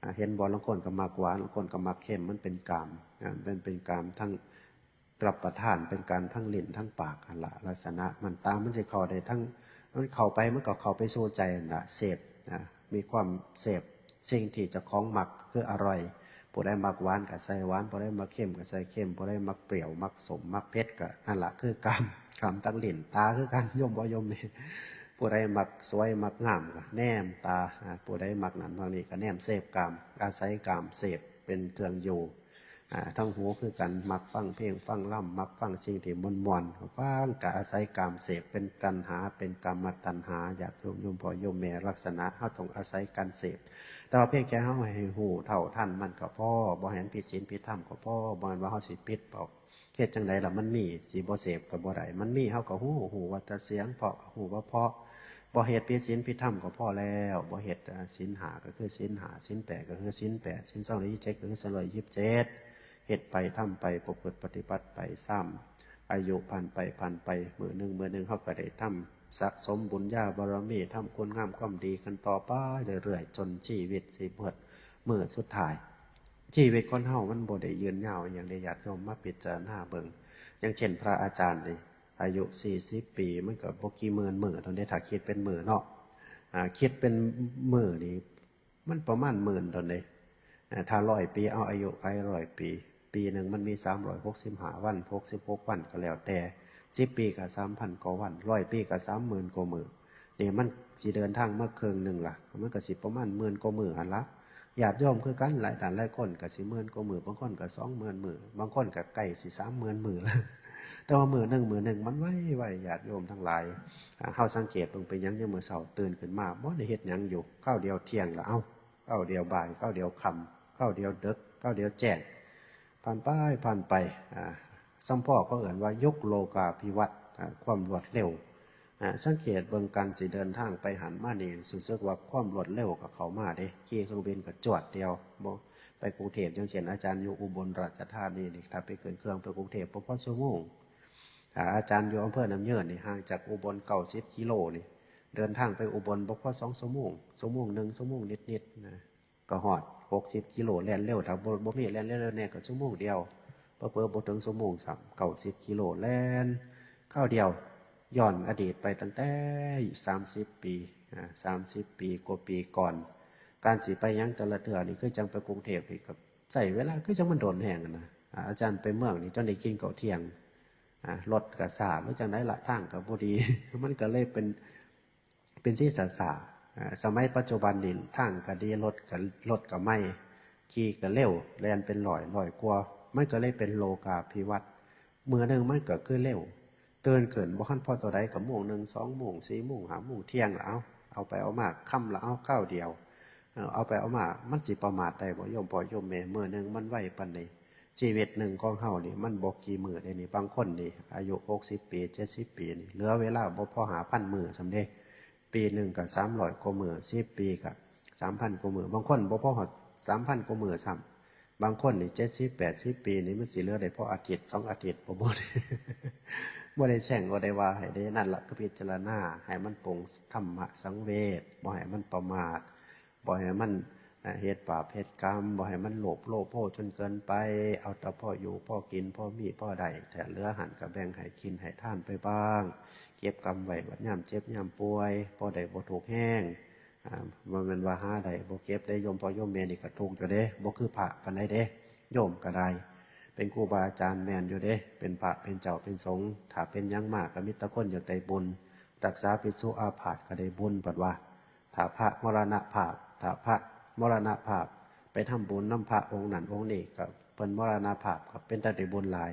อ่า เห็นบ่ ลางคนก็มักหวาน ลางคนก็มักเค็ม มันเป็นกาม อ่า มันเป็นกามทั้ง รับประทาน เป็นการทั้งลิ้นทั้งปากหั่นละ ลักษณะมัน ตามันสิเข้าได้ทั้ง มันเข้าไป มันก็เข้าไปสู่ใจหั่นละ เสพ อ่า มีความเสพสิ่งที่เจ้าของมัก คืออร่อย ผู้ใดมักหวานก็ใส่หวาน ผู้ใดมักเค็มก็ใส่เค็ม ผู้ใดมักเปรี้ยว มักส้ม มักเผ็ดก็นั่นละ คือกาม กามทั้งลิ้น ตาคือกัน โยมบ่โยมแม่ ผู้ใดมักสวยมักงามก็แนมตา อ่า ผู้ใดมักนั่นมักนี่ก็แนมเสพกาม อาศัยกามเสพเป็นเครื่องอยู่ อ่า ทั้งหูคือกัน มักฟังเพลงฟังลำ มักฟังสิ่งที่ม่วนๆ ฟังก็อาศัยกามเสพ เป็นตัณหา เป็นกามตัณหา ญาติโยม โยมพ่อโยมแม่ ลักษณะเฮาต้องอาศัยการเสพ แต่ว่าเพียงแค่เฮาให้ฮู้เท่าทันมันก็พอ บ่ให้มันผิดศีลผิดธรรมก็พอ บ่แม่นว่าเฮาสิปิดเป้า เฮ็ดจั่งใดล่ะ มันมี สิบ่เสพก็บ่ได้ มันมีเฮาก็ฮู้ ฮู้ว่าแต่เสียงเพราะก็ฮู้ว่าเพราะ บ่เฮ็ดผิดศีลผิดธรรมก็พอแล้ว บ่เฮ็ด อ่า ศีลห้าก็คือศีลห้า ศีลแปดก็คือศีลแปด ศีลสองร้อยยี่สิบเจ็ดก็คือสองร้อยยี่สิบเจ็ด เฮ็ดไปทำไปประพฤติปฏิบัติไปซ้ำ อายุผ่านไปผ่านไป มื้อหนึ่งมื้อหนึ่งเฮาก็ได้ทำสะสมบุญญาบารมี ทำคุณงามความดีกันต่อไปเรื่อยๆ จนชีวิตสิเบิดมื้อสุดท้าย ชีวิตคนเฮามันบ่ได้ยืนยาวอหย่างเด้ ญาติโยมมาพิจารณาเบิ่ง อย่างเช่นพระอาจารย์นี่ อายุสี่สิบปี มันก็บ่กี่หมื่นมื้อเท่านั้นเด้ ถ้าคิดเป็นมื้อเนาะ อ่า คิดเป็นมื้อนี่ มันประมาณหมื่นเท่านั้นเด้ อ่า ถ้าร้อยปี เอาอายุไขร้อยปี ปีหนึ่งมันมีสามร้อยหกสิบห้าวัน หกสิบหกวันก็แล้วแต่ สิบปีก็สามพันกว่าวัน ร้อยปีก็สามหมื่นกว่ามื้อ นี่มันสิเดินทางมาครึ่งหนึ่งล่ะ มันก็สิประมาณหมื่นกว่ามื้อหั่นละ ญาติโยมคือกัน หลายท่านหลายคนก็สิหมื่นกว่ามื้อ บางคนก็สองหมื่นมื้อ บางคนก็ใกล้สิสามหมื่นมื้อแล้ว แต่ว่ามื้อหนึ่งมื้อหนึ่งมันไวไว ญาติโยมทั้งหลาย อ่า เฮาสังเกตเบิ่ง เป็นหยังยามมื้อเช้าตื่นขึ้นมา บ่ได้เฮ็ดหยังอยู่ คราวเดียวเที่ยงละ เอ้า คราวเดียวบ่าย คราวเดียวค่ำ คราวเดียวดึก คราวเดียวแจ้ง ผ่านไป ผ่านไป อ่า ซัมพ้อเขาเอิ้นว่ายุคโลกาภิวัตน์ อ่า ความรวดเร็ว อ่า สังเกตเบิ่ง การสิเดินทางไปหั้นมานี่ รู้สึกว่าความรวดเร็วก็เข้ามาเด้ ขี่เครื่องบินก็จวดเดียว บ่ ไปกรุงเทพฯ อย่างเช่นอาจารย์อยู่อุบลราชธานีนี่ ถ้าไปขึ้นเครื่องไปกรุงเทพฯ บ่พอชั่วโมง ถ้าอาจารย์อยู่อำเภอน้ำเยินนี่ ห่างจากอุบลเก้าสิบกิโลนี่ เดินทางไปอุบลบ่พอสองชั่วโมง ชั่วโมงหนึ่ง ชั่วโมงนิดๆ นะ ก็ฮอด หกสิบกิโล แล่นเร็ว ถ้าบ่ บ่มีแล่นเร็วๆ แน่ก็ชั่วโมงเดียว เผลอๆ บ่ถึงชั่วโมงซ้ำ เก้าสิบกิโล แล่นคราวเดียว ย้อนอดีตไปตั้งแต่สามสิบปี อ่า สามสิบปีกว่าปีก่อน การสิไปหยังแต่ละเทื่อนี่ คือจั่งไปกรุงเทพฯ นี่ก็ใช้เวลาคือจั่งมันโดนแฮงหั้นนะ อ่า อาจารย์ไปเมืองนี่จนได้กินข้าวเที่ยง อ่า รถก็ช้า หรือจั่งใดละ ทางก็บ่ดี มันก็เลยเป็น เป็นสีช้าๆ อ่า สมัยปัจจุบันนี่ทางก็ดี รถก็ รถก็ใหม่ ขี่ก็เร็ว แล่นเป็นร้อย ร้อยกว่า มันก็เลยเป็นโลกาภิวัตน์ มื้อหนึ่งมันก็คือเร็ว ตื่นขึ้นบ่ทันพอเท่าใดก็โมงหนึ่ง สองโมง สี่โมง ห้าโมง เที่ยงละ เอา เอาไปเอามา ค่ำละ เอา คราวเดียว เออ เอาไปเอามา มันสิประมาทได้บ่ โยมพ่อโยมแม่ มื้อหนึ่งมันไวปานใด ชีวิตหนึ่งของเฮานี่ มันบ่กี่มื้อเด้นี่ บางคนนี่ อายุหกสิบปี เจ็ดสิบปีนี่ เหลือเวลาบ่พอห้าพันมื้อซ้ำเด้ ปีหนึ่งก็สามร้อยกว่ามื้อ สิบปีก็สามพันกว่ามื้อ บางคนบ่พอฮอดสามพันกว่ามื้อซ้ำ บางคนนี่ เจ็ดสิบ แปดสิบปีนี่ มันสิเหลือได้พออาทิตย์สองอาทิตย์ บ่ บ่ได้ บ่ได้แช่ง บ่ได้ว่าให้เด้ นั่นล่ะ คือพิจารณาให้มันปลงธรรมะสังเวช บ่ให้มันประมาท บ่ให้มัน อ่า เฮ็ดบาปเฮ็ดกรรม บ่ให้มันโลภโลภโภจนเกินไป เอาแต่พออยู่พอกิน พอมีพอได้ ถ้าเหลือหั้นก็แบ่งให้กินให้ทานไปบ้าง เก็บกำไว้บัดยามเจ็บยามป่วย พอได้บ่ทุกข์แฮง อ่า บ่แม่นว่าหาได้บ่เก็บเด้ โยมพ่อโยมแม่นี่ก็ทุกข์อยู่เด้ บ่คือพระปานใดเด้ โยมก็ได้ เป็นครูบาอาจารย์แม่นอยู่เด้ เป็นพระเป็นเจ้าเป็นสงฆ์ ถ้าเป็นหยังมาก็มีแต่คนอยากได้บุญ รักษาภิกษุอาพาธก็ได้บุญ บัดว่า ถ้าพระมรณภาพ ถ้าพระมรณภาพ ไปทำบุญนำพระองค์นั้นองค์นี้ ก็เพิ่นมรณภาพ ก็เป็นตาได้บุญหลาย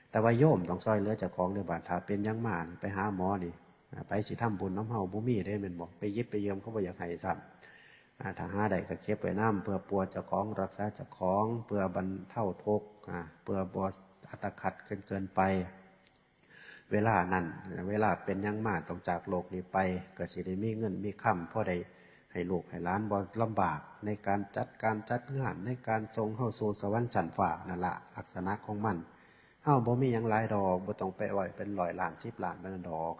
แต่ว่าโยมต้องซ่อยเหลือเจ้าของเด้อบาด ถ้าเป็นหยังมานี่ ไปหาหมอนี่ อ่า ไผสิทำบุญนำเฮา บ่มีเด้ แม่นบ่ ไปหยิบไปยืมเขาบ่อยากให้ซ้ำ อ่า ถ้าหาได้ก็เก็บไว้นำ เพื่อปัวเจ้าของ รักษาเจ้าของ เพื่อบรรเทาทุกข์ อ่า เพื่อบ่อัตคัดเกิน เกินไป เวลานั้น เวลาเป็นหยังมาต้องจากโลกนี้ไป ก็สิได้มีเงินมีคำ พอได้ให้ลูกให้หลานบ่ลำบาก ในการจัดการจัดงาน ในการส่งเฮาสู่สวรรค์ชั้นฟ้านั่นละ ลักษณะของมัน เฮาบ่มีหยังหลายดอก บ่ต้องไปไว้เป็นร้อยล้าน สิบล้านปานนั้นดอก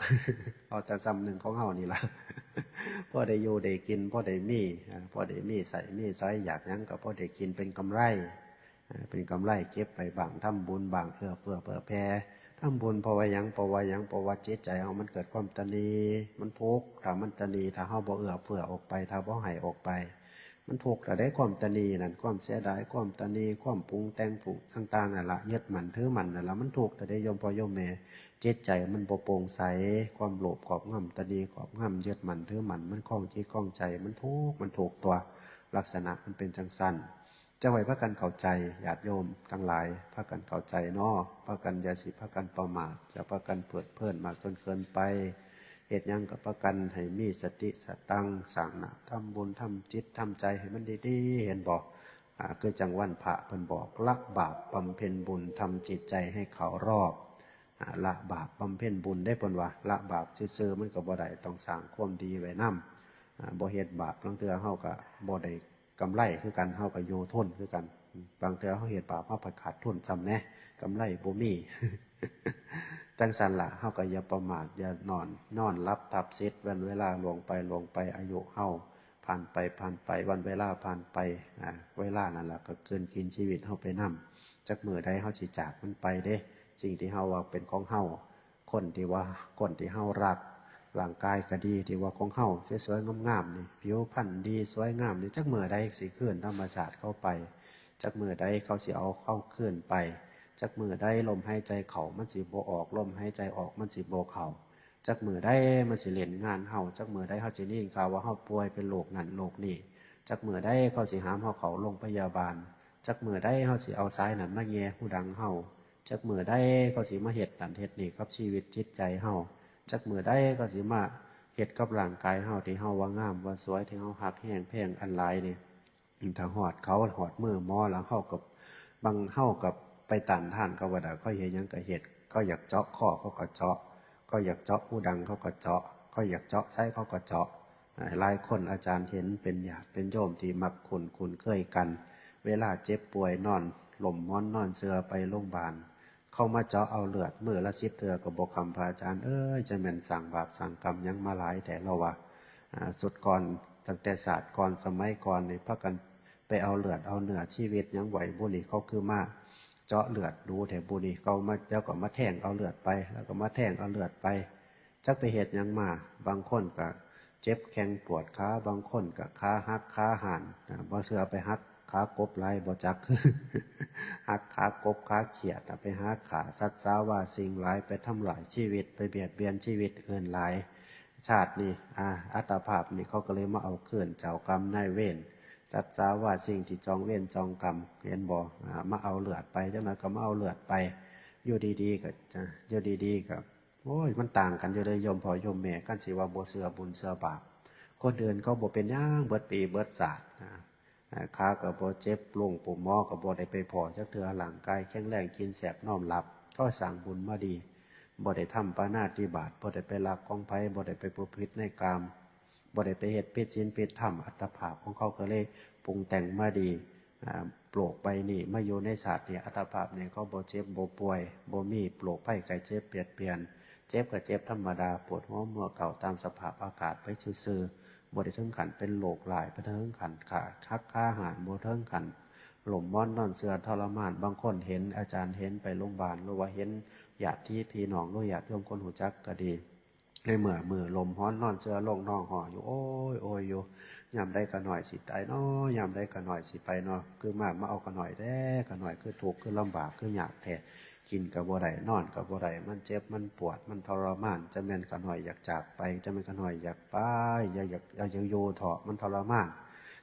เอาแต่ส่ำหนึ่งของเฮานี่ล่ะ พอได้อยู่ได้กิน พอได้มี อ่า พอได้มีใช้มีสอย อยากหยังก็พอได้กิน เป็นกำไร อ่า เป็นกำไรเก็บไว้บ้าง ทำบุญบ้าง เอื้อเฟื้อเผื่อแผ่ ทำบุญเพราะว่าหยัง เพราะว่าหยัง เพราะว่าจิตใจเฮามันเกิดความตระหนี่ มันทุกข์ ถ้ามันตระหนี่ ถ้าเฮาบ่เอื้อเฟื้อออกไป ถ้าบ่ให้ออกไป มันทุกข์แต่ได้ความตระหนี่นั่น ความเสียดาย ความตระหนี่ ความปรุงแต่งฝูงต่างๆ นั่นละ ยึดมั่นถือมั่นนั่นละ มันทุกข์แต่ได้โยมพ่อโยมแม่ จิตใจมันบ่โปร่งใส ความโลภครอบงำ ตระหนี่ครอบงำ ยึดมั่นถือมั่น มันครองจิตครองใจ มันทุกข์ มันทุกข์ตัว ลักษณะมันเป็นจั่งซั้น จั่งไว้พากันเข้าใจ ญาติโยมทั้งหลาย พากันเข้าใจเนาะ พากันอย่าสิพากันประมาท อย่าพากันเพลิดเพลินมากจนเกินไป เฮ็ดหยังก็พากันให้มีสติสตังค์ สร้างหน้า ทำบุญทำจิตทำใจให้มันดีๆ เห็นบ่ อ่า คือจั่งวันพระเพิ่นบอก ละบาปบำเพ็ญบุญ ทำจิตใจให้เคารอบ อ่า ละบาปบำเพ็ญบุญเด้ เพิ่นว่า ละบาปซื่อๆ มันก็บ่ได้ ต้องสร้างความดีไว้นำ อ่า บ่เฮ็ดบาป ลางเทื่อเฮาก็บ่ได้กำไรคือกัน เฮาก็อยู่ทนคือกัน บางเทื่อเฮาเฮ็ดบาป เฮาไปขาดทุนซ้ำแหม กำไรบ่มี จั่งซั้นล่ะ เฮาก็อย่าประมาท อย่านอน นอนหลับทับสิทธิ์ วันเวลาล่วงไป ล่วงไป อายุเฮาผ่านไป ผ่านไป วันเวลาผ่านไป อ่า เวลานั่นล่ะก็กลืนกินชีวิตเฮาไปนำ จักมื้อใดเฮาสิจากมันไปเด้ สิ่งที่เฮาว่าเป็นของเฮา คนที่ว่า คนที่เฮารัก ร่างกายก็ดี ที่ว่าของเฮาสวยๆงามๆนี่ ผิวพรรณดีสวยงามนี่ จักมื้อใดสิคืนธรรมชาติเขาไป จักมื้อใดเขาสิเอาเฮาคืนไป จักมื้อใดลมหายใจเข้ามันสิบ่ออก ลมหายใจออกมันสิบ่เข้า จักมื้อใดมันสิเล่นงานเฮา จักมื้อใดเฮาสิได้ยินข่าวว่าเฮาป่วยเป็นโรคนั้นโรคนี้ จักมื้อใดเขาสิหามเฮาเข้าโรงพยาบาล จักมื้อใดเฮาสิเอาสายนั้นมาแหย่หูดังเฮา จักมื้อใดเขาสิมาเฮ็ดนั่นเฮ็ดนี่กับชีวิตจิตใจเฮา จักมื้อใดเขาสิมาเฮ็ดกับร่างกายเฮาที่เฮาว่างามว่าสวย ที่เฮาฮักแฮงแพงอันหลายนี่ ถ้าฮอดเขา ฮอดมือหมอแล้ว เฮาก็ บาง เฮาก็ไปต้านทานเขาบ่ได้ เขาเฮ็ดหยังก็เฮ็ด เขาอยากเจาะคอเขาก็เจาะ เขาอยากเจาะหูดังเขาก็เจาะ เขาอยากเจาะไส้เขาก็เจาะ อ่า หลายคนอาจารย์เห็นเป็นญาติเป็นโยมที่มักคุ้น คุ้นเคยกัน เวลาเจ็บป่วยนอนล้มหมอนนอนเสื่อไปโรงพยาบาล เขามาเจาะเอาเลือดมื้อละสิบเทื่อก็บ่คำ พระอาจารย์เอ้ย จะแม่นสร้างบาปสร้างกรรมหยังมาหลายแท้ เราว่า อ่า สุดก่อน ตั้งแต่ศาสตร์ก่อน สมัยก่อนนี่ พากันไปเอาเลือดเอาเนื้อชีวิตหยังไว้บุนี่ เขาคือมาเจาะเลือดดูแท้บุนี่ เขามา แล้วก็มาแทงเอาเลือดไป แล้วก็มาแทงเอาเลือดไป จักไปเฮ็ดหยังมา บางคนก็เจ็บแข้งปวดขา บางคนก็ขาหักขาหัน อ่า บางเทื่อไปหักขากบหลายบ่จัก หักขากบขาเขียด อ่ะ ไปหาฆ่าสัตว์สาว่าสิ่งหลาย ไปทำลายชีวิต ไปเบียดเบียนชีวิตอื่นหลาย ชาตินี้ อ่า อัตภาพนี่เขาก็เลยมาเอาคืน เจ้ากรรมนายเวร สัตว์สาว่าสิ่งที่จองเวรจองกรรม เห็นบ่ อ่า มาเอาเลือดไป จักหน่อยก็มาเอาเลือดไป อยู่ดีๆก็จะ อยู่ดีๆก็ โอ้ย มันต่างกันอยู่เลย โยมพ่อโยมแม่ คันสิว่าบ่เชื่อบุญเชื่อบาป คนอื่นเขาบ่เป็นหยัง เบิดปีเบิดชาตินะ อ่า ขาก็บ่เจ็บ โรงปะหมอก็บ่ได้ไปพ้อจักเทื่อ ร่างกายแข็งแรง กินแซ่บนอนหลับ เขาสร้างบุญมาดี บ่ได้ทำปาณาติบาต บ่ได้ไปลักของไผ บ่ได้ไปประพฤติในกาม บ่ได้ไปเฮ็ดผิดศีลผิดธรรม อัตภาพของเขาก็เลยปรุงแต่งมาดี อ่า โลกใบนี้ มาอยู่ในชาตินี้ อัตภาพนี้เขาบ่เจ็บบ่ป่วย บ่มีโรคภัยไข้เจ็บเบียดเบียน เจ็บก็เจ็บธรรมดา ปวดหัวเมื่อยเข่า ตามสภาพอากาศไปซื่อๆ บ่ได้ถึงขั้นเป็นโรคร้าย บ่ได้ถึงขั้นขาหักขาหัน บ่ถึงขั้นล้มหมอนนอนเสื่อทรมาน บางคนเห็น อาจารย์เห็นไปโรงพยาบาล หรือว่าเห็นญาติพี่น้อง หรือญาติโยมคนรู้จักก็ดี ในเมื่อมื้อล้มหมอนนอนเสื่อลง ฮ้องฮ้ออยู่ โอ้ยโอ้ยอยู่ ยามใดข้าน้อยสิตายน้อ ยามใดข้าน้อยสิไปน้อ คือมา มาเอาข้าน้อยแท้ ข้าน้อยคือทุกข์ คือลำบาก คือยากแท้ กินก็บ่ได้ นอนก็บ่ได้ มันเจ็บ มันปวด มันทรมาน จะแม่นข้าน้อยอยากจากไป จะแม่นข้าน้อยอยากไป อยาก อยาก อยาก อยากอยู่เถาะ มันทรมาน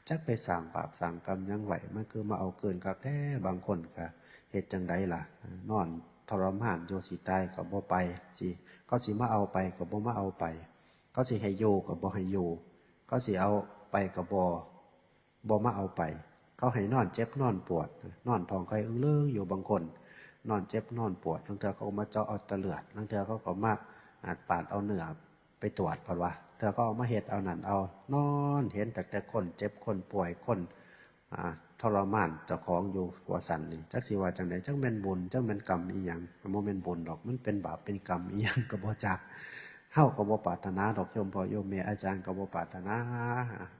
จักไปสร้างบาปสร้างกรรมหยังไว้ มันคือมาเอาคืนคักแท้ บางคนก็เฮ็ดจั่งใดล่ะ นอนทรมานอยู่ สิตายก็บ่ไป สิ เขาสิมาเอาไปก็บ่มาเอาไป เขาสิให้อยู่ก็บ่ให้อยู่ เขาสิเอาไปก็บ่ บ่มาเอาไป เขาให้นอนเจ็บนอนปวด นอนท้องไข่อึ้งเลิงอยู่ บางคน นอนเจ็บนอนปวด ลางเทื่อเขาก็มาเจาะเอาแต่เลือด ลางเทื่อเขาก็มา อ่า ปาดเอาเนื้อไปตรวจ เพิ่นว่า เทื่อเขาเอามาเฮ็ดเอานั่นเอา นอนเห็นแต่ แต่คนเจ็บคนป่วย คน อ่า ทรมานเจ้าของอยู่ ว่าซั่นนี่ จักสิว่าจั่งใด จักแม่นบุญ จักแม่นกรรมอีหยัง มันบ่แม่นบุญดอก มันเป็นบาปเป็นกรรมอีหยังก็บ่จัก เฮาก็บ่ปรารถนาดอก โยมพ่อโยมแม่ อาจารย์ก็บ่ปรารถนา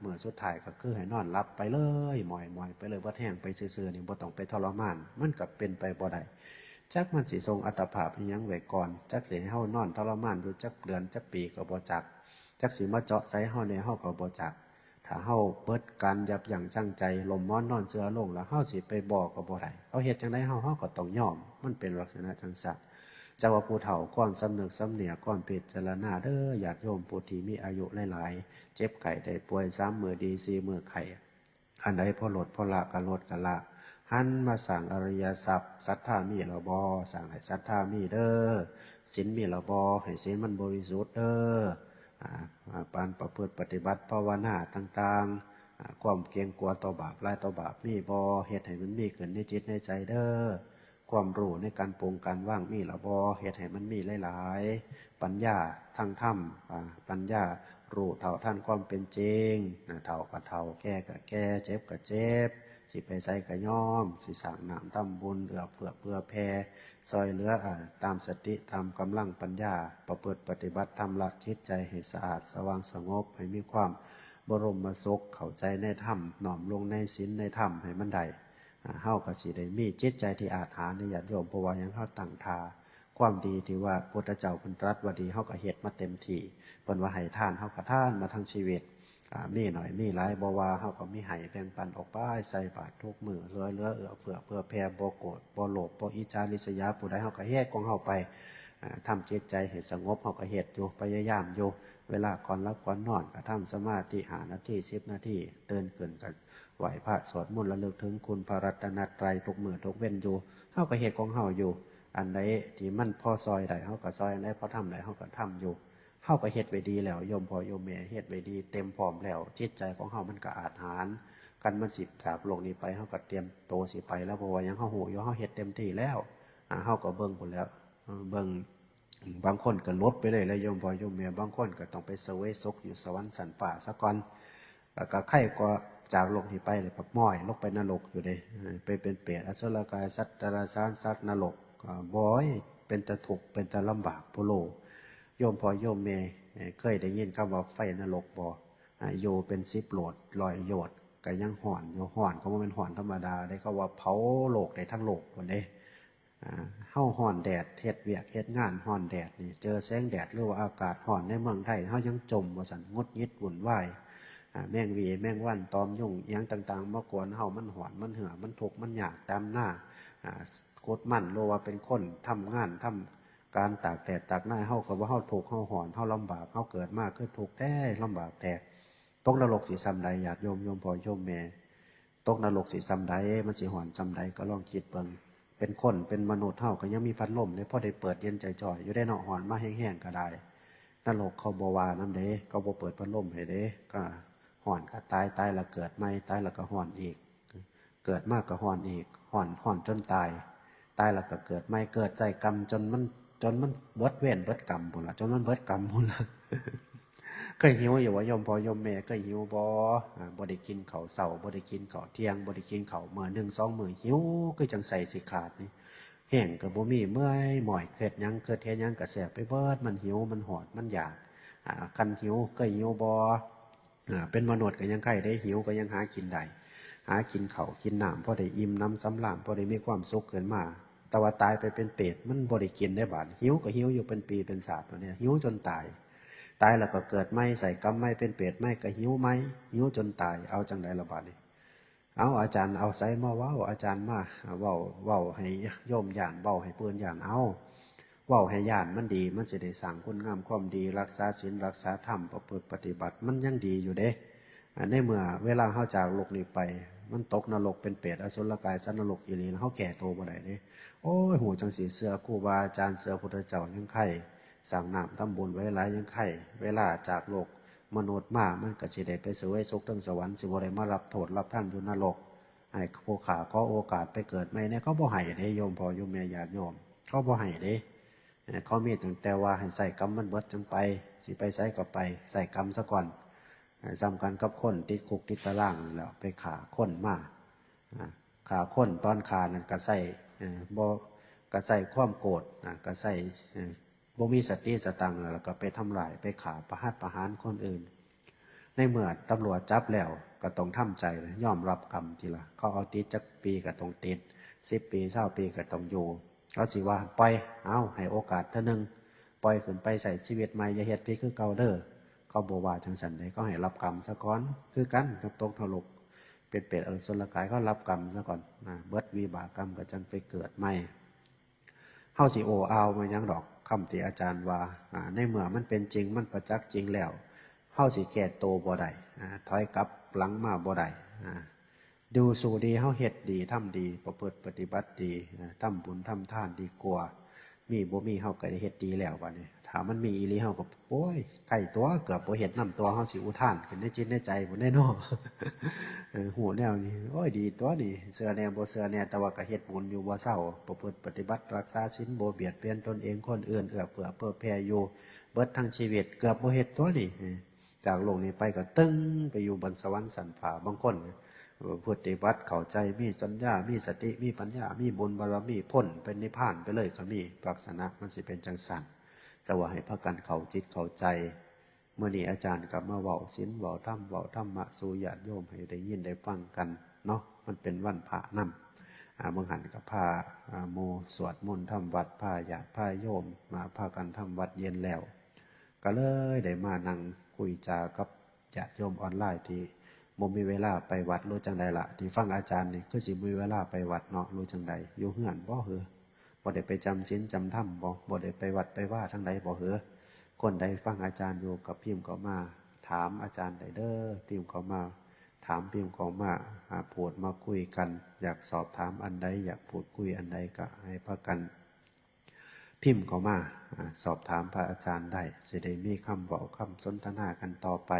มื้อสุดท้ายก็คือให้นอนหลับไปเลย หมอยๆ ไปเลย เบิดแฮงไปซื่อๆ นี่ บ่ต้องไปทรมาน มันก็เป็นไปบ่ได้ จักมันสิส่งอัตภาพอีหยังไว้ก่อน จักสิให้เฮานอนทรมานอยู่จักเดือนจักปีก็บ่จัก จักสิมาเจาะใส่เฮาแหน่ เฮาก็บ่จัก ถ้าเฮาเบิดการยับยั้งชั่งใจ ล้มหมอนนอนเสื่อลง แล้วเฮาสิไปบ่ก็บ่ได้ เขาเฮ็ดจั่งใดเฮา เฮาก็ต้องยอม มันเป็นลักษณะจั่งซั้น จักว่าผู้เฒ่าควรสำนึกสำเนียก ควรพิจารณาเด้อ ญาติโยมผู้ที่มีอายุหลายๆ เจ็บไข้ได้ป่วย สามมื้อดี สี่มื้อไข้ อันใดพอลดพอละก็ลดก็ละ หันมาสร้างอริยทรัพย์ ศรัทธามีแล้วบ่ สร้างให้ศรัทธามีเด้อ ศีลมีแล้วบ่ ให้ศีลมันบริสุทธิ์เด้อ อ่า อ่า ปานประพฤติปฏิบัติภาวนาต่างๆ อ่า ความเกรงกลัวต่อบาป หลายต่อบาปมีบ่ เฮ็ดให้มันมีขึ้นในจิตในใจเด้อ ความรู้ในการปรงการวางมีแล้วบ่ เฮ็ดให้มันมีหลายๆ ปัญญาทางธรรม อ่า ปัญญารู้เท่าทันความเป็นจริง นะ เฒ่าก็เฒ่า แก่ก็แก่ เจ็บก็เจ็บ สิไปไสก็ยอม สิสร้างน้ำทำบุญ เอื้อเฟื้อเผื่อแผ่ ซ่อยเหลือ อ่า ตามสติ ตามกำลังปัญญา ประพฤติปฏิบัติธรรม ละจิตใจให้สะอาดสว่างสงบ ให้มีความบรมสุข เข้าใจในธรรม น้อมลงในศีลในธรรมให้มันได้ อ่า เฮาก็สิได้มีจิตใจที่อาจหาญ ญาติโยม เพราะว่าหยัง เฮาตั้งท่า ความดีที่ว่าพุทธเจ้าเพิ่นตรัสว่าดี เฮาก็เฮ็ดมาเต็มที่ เพิ่นว่าให้ทาน เฮาก็ทานมาทั้งชีวิต อ่า มีน้อยมีหลายบ่ว่า เฮาก็มีให้แบ่งปันออกไป ใส่บาตรทุกมื้อ เหลือๆ เอื้อเฟื้อเผื่อแผ่ บ่โกรธ บ่โลภ บ่อิจฉาริษยาผู้ใด เฮาก็เฮ็ดของเฮาไป อ่า ทำจิตใจให้สงบ เฮาก็เฮ็ดอยู่ พยายามอยู่ เวลาก่อนหลับก่อนนอนก็ทำสมาธิ ห้านาที สิบนาที ตื่นขึ้นก็ไหว้พระสวดมนต์ ระลึกถึงคุณพระรัตนตรัยทุกมื้อทุกเว็นอยู่ เฮาก็เฮ็ดของเฮาอยู่ อันใดที่มันพอซ่อยได้ เฮาก็ซ่อย อันใดพอทำได้ เฮาก็ทำอยู่ เฮาก็เฮ็ดไว้ดีแล้ว โยมพ่อโยมแม่ เฮ็ดไว้ดีเต็มพร้อมแล้ว จิตใจของเฮามันก็อาจหาญ คันมันสิจากโลกนี้ไป เฮาก็เตรียมโตสิไปแล้ว เพราะว่าหยัง เฮาฮู้อยู่ เฮาเฮ็ดเต็มที่แล้ว อ่า เฮาก็เบิ่งพู้นแหล้ว เบิ่ง บางคนก็หลุดไปเลยแหละ โยมพ่อโยมแม่ บางคนก็ต้องไปเสวยสุขอยู่สวรรค์ชั้นฟ้าซะก่อน แล้วก็ไคกว่าจากโลกนี้ไป แล้วก็ม้อยลงไปนรกอยู่เด้ เออ ไปเป็นเปรต อสุรกาย สัตว์เดรัจฉาน สัตว์นรก ก็บ่อย เป็นตาทุกข์ เป็นตาลำบากโพโล โยมพ่อโยมแม่ เอ่อ เคยได้ยินคำว่าไฟนรกบ่ อ่า อยู่เป็นสิบโยชน์ ร้อยโยชน์ ก็ยังฮ้อนอยู่ ฮ้อนก็บ่แม่นฮ้อนธรรมดาเด้ เขาว่าเผาโลกได้ทั้งโลกพู้นเด้ อ่า เฮาฮ้อนแดด เฮ็ดเวียกเฮ็ดงานฮ้อนแดดนี่ เจอแสงแดดหรือว่าอากาศฮ้อนในเมืองไทย เฮายังจ่มว่าซั่น หงุดหงิดวุ่นวาย อ่า แมงวีแมงวัน ตอมยุง อิหยังต่างๆ มากวนเฮา มันฮ้อน มันเหือ มันทุกข์ มันยาก ดำนา อ่า ขุดมัน หรือว่าเป็นคนทำงาน ทำการตากแดดตากนา เฮาก็ว่าเฮาทุกข์ เฮาฮ้อน เฮาลำบาก เฮาเกิดมาคือทุกข์แท้ ลำบากแท้ ตกนรกสิส่ำใด ญาติโยม โยมพ่อโยมแม่ ตกนรกสิส่ำใด มันสิฮ้อนส่ำใด ก็ลองคิดเบิ่ง เป็นคน เป็นมนุษย์ เฮาก็ยังมีพัดลมเด้ พอได้เปิดเย็นจ่อยๆ อยู่เด้เนาะ ฮ้อนมาแฮงๆ ก็ได้ นรกเขาบ่ว่านำเด้ เขาบ่เปิดพัดลมให้เด้ ก็ฮ้อนก็ตาย ตายแล้วเกิดใหม่ ตายแล้วก็ฮ้อนอีก เกิดมาก็ฮ้อนอีก ฮ้อน ฮ้อนจนตาย ตายแล้วก็เกิดใหม่ เกิดใส่กรรมจนมัน จนมันเบิดเวรเบิดกรรมพู้นล่ะ จนมันเบิดกรรมพู้นล่ะ เคยหิวอยู่บ่ โยมพ่อโยมแม่ เคยหิวบ่ อ่า บ่ได้กินข้าวเช้า บ่ได้กินข้าวเที่ยง บ่ได้กินข้าวมื้อหนึ่งสองมื้อ หิวคือจั่งไส้สิขาดนี่ แฮงก็บ่มี เมื่อยม้อย เฮ็ดหยัง คิดเฮ็ดหยังก็แซ่บไปเบิด มันหิว มันฮ้อน มันอยาก อ่า คันหิว เคยหิวบ่ อ่า เป็นมนุษย์ก็ยังไคเด้ หิวก็ยังหากินได้ หากินข้าวกินน้ำ พอได้อิ่มหนำสำราญ พอได้มีความสุขขึ้นมา แต่ว่าตายไปเป็นเปรต มันบ่ได้กินได้บาดนี้ หิวก็หิวอยู่เป็นปีเป็นชาติ บัดนี้หิวจนตาย ตายแล้วก็เกิดใหม่ ใส่กรรมใหม่ เป็นเปรตใหม่ ก็หิวใหม่ หิวจนตาย เอาจั่งใดล่ะบาดนี้ เอา อาจารย์เอาไสมาเว้า อาจารย์มาเว้า เว้าให้โยมย้าน เว้าให้ผู้อื่นย้าน เอา เว้าให้ย้านมันดี มันสิได้สร้างคุณงามความดี รักษาศีล รักษาธรรม ประพฤติปฏิบัติ มันยังดีอยู่เด้ อ่า ในเมื่อเวลาเฮาจากโลกนี้ไป มันตกนรกเป็นเปรต อสุรกาย สัตว์นรกอีหลี เฮาแก้ตัวบ่ได้เด้ โอ้ย ฮู้จั่งซี้ เชื่อครูบาอาจารย์ เชื่อพุทธเจ้ายังไค สร้างน้ำทำบุญไว้หลายยังไค เวลาจากโลกมนุษย์มา มันก็สิได้ไปเสวยสุขเทิงสวรรค์ สิบ่ได้มารับโทษรับทันอยู่นรก ให้ผู้ข้าขอโอกาสไปเกิดใหม่แหน่ เขาบ่ให้เด้ โยมพ่อโยมแม่ญาติโยม เขาบ่ให้เด้ เอ่อ เขามีตั้งแต่ว่าให้ใช้กรรมมันเบิดจั่งไป สิไปไสก็ไป ใช้กรรมซะก่อน เอ่อ ส่ำกันกับคนติดคุกติดตารางนั่นแหละ ไปฆ่าคนมา อ่า ฆ่าคน ตอนฆ่านั่นก็ใช้ เอ่อ บ่ ก็ใช้ความโกรธ อ่า ก็ใช้ เอ่อ บ่มีสติสตังค์ แล้วก็ไปทำร้าย ไปฆ่า ประหัตประหารคนอื่น ในเมื่อตำรวจจับแล้วก็ต้องทำใจ ยอมรับกรรมติล่ะ เขาเอาติดจักปีก็ต้องติด สิบปี ซาวปีก็ต้องอยู่ เขาสิว่าปล่อย เอา ให้โอกาสเทื่อหนึ่ง ปล่อยขึ้นไปใช้ชีวิตใหม่ อย่าเฮ็ดผิดคือเก่าเด้อ เขาบ่ว่าจั่งซั้นเด้ เขาให้รับกรรมซะก่อน คือกันกับตกนรก เป็นเปรตอสุรกาย เขารับกรรมซะก่อนนะ เบิดวิบากกรรมก็จั่งไปเกิดใหม่ เฮาสิโอ้อาวมาหยังดอก คำที่อาจารย์ว่า อ่า ในเมื่อมันเป็นจริง มันประจักษ์จริงแล้ว เฮาสิแก้ตัวบ่ได้ อ่า ถอยกลับหลังมาบ่ได้ อ่า ดูสู่ดี เฮาเฮ็ดดี ทำดี ประพฤติปฏิบัติดี อ่า ทำบุญทำทานดีกว่า มีบ่มีเฮาก็ได้เฮ็ดดีแล้วบัดนี้ ถ้ามันมีอีหลีเฮาก็ โอ้ย ไคตัว เกือบบ่เฮ็ดนำตัว เฮาสิอุทานขึ้นในจิตในใจพู้นเด้เนาะ เออ ฮู้แนวนี้ โอ้ย ดีตัวนี่ เชื่อแหน่บ่เชื่อแหน่ แต่ว่าก็เฮ็ดบุญอยู่บ่เซา ประพฤติปฏิบัติ รักษาศีล บ่เบียดเบียนตนเองคนอื่น เอื้อเฟื้อเผื่อแผ่อยู่ เบิดทั้งชีวิต เกือบบ่เฮ็ดตัวนี่ เออ จากโลกนี้ไปก็ตึ้งไปอยู่บนสวรรค์ชั้นฟ้า บางคน ปฏิบัติเข้าใจ มีสัญญา มีสติ มีปัญญา มีบุญบารมี พ้นเป็นนิพพานไปเลยก็มี ลักษณะมันสิเป็นจังซั่น จะว่าให้พากันเข้าจิตเข้าใจ มื้อนี้อาจารย์ก็มาเว้าศีล เว้าธรรม เว้าธรรมะสู่ญาติโยมให้ได้ยินได้ฟังกันเนาะ มันเป็นวันพระนำ อ่า มื้อหั้นก็พา อ่า หมู่สวดมนต์ทำวัตร พาญาติพาโยมมาพากันทำวัตรเย็นแล้ว ก็เลยได้มานั่งคุยจากับญาติโยมออนไลน์ที่บ่มีเวลาไปวัด หรือจั่งใดล่ะ ที่ฟังอาจารย์นี่คือสิบ่มีเวลาไปวัดเนาะ หรือจั่งใด อยู่เฮือนบ่หือ บ่ได้ไปจำศีลจำธรรมบ่ บ่ได้ไปวัดไปวาทางใดบ่หือ คนใดฟังอาจารย์อยู่ก็พิมพ์เข้ามาถามอาจารย์ได้เด้อ พิมพ์เข้ามาถาม พิมพ์เข้ามา อ่า พูดมาคุยกัน อยากสอบถามอันใด อยากพูดคุยอันใดก็ให้พากันพิมพ์เข้ามา อ่า สอบถามพระอาจารย์ได้ สิได้มีคำเว้าคำสนทนากันต่อไป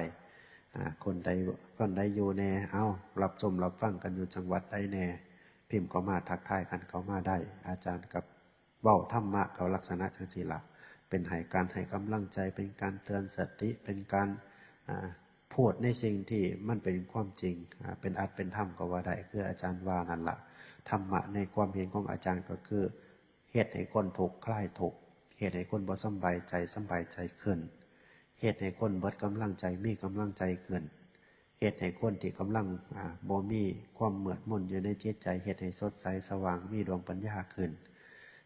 อ่า คนใด คนใดอยู่แน่ เอ้า รับชมรับฟังกันอยู่จังหวัดใดแน่ พิมพ์เข้ามาทักทายกันเข้ามาได้ อาจารย์กับเว้าธรรมะก็ลักษณะจั่งซี้ล่ะ เป็นให้การให้กำลังใจ เป็นการเตือนสติ เป็นการ อ่า พูดในสิ่งที่มันเป็นความจริง อ่า เป็นอัตเป็นธรรมก็ว่าได้ คืออาจารย์ว่านั่นล่ะ ธรรมะในความเห็นของอาจารย์ก็คือ เฮ็ดให้คนทุกข์คลายทุกข์ เฮ็ดให้คนบ่สำบายใจสำบายใจขึ้น เฮ็ดให้คนเบิดกำลังใจมีกำลังใจขึ้น เฮ็ดให้คนที่กำลัง อ่า บ่มีความมืดมนอยู่ในจิตใจ เฮ็ดให้สดใสสว่าง มีดวงปัญญาขึ้น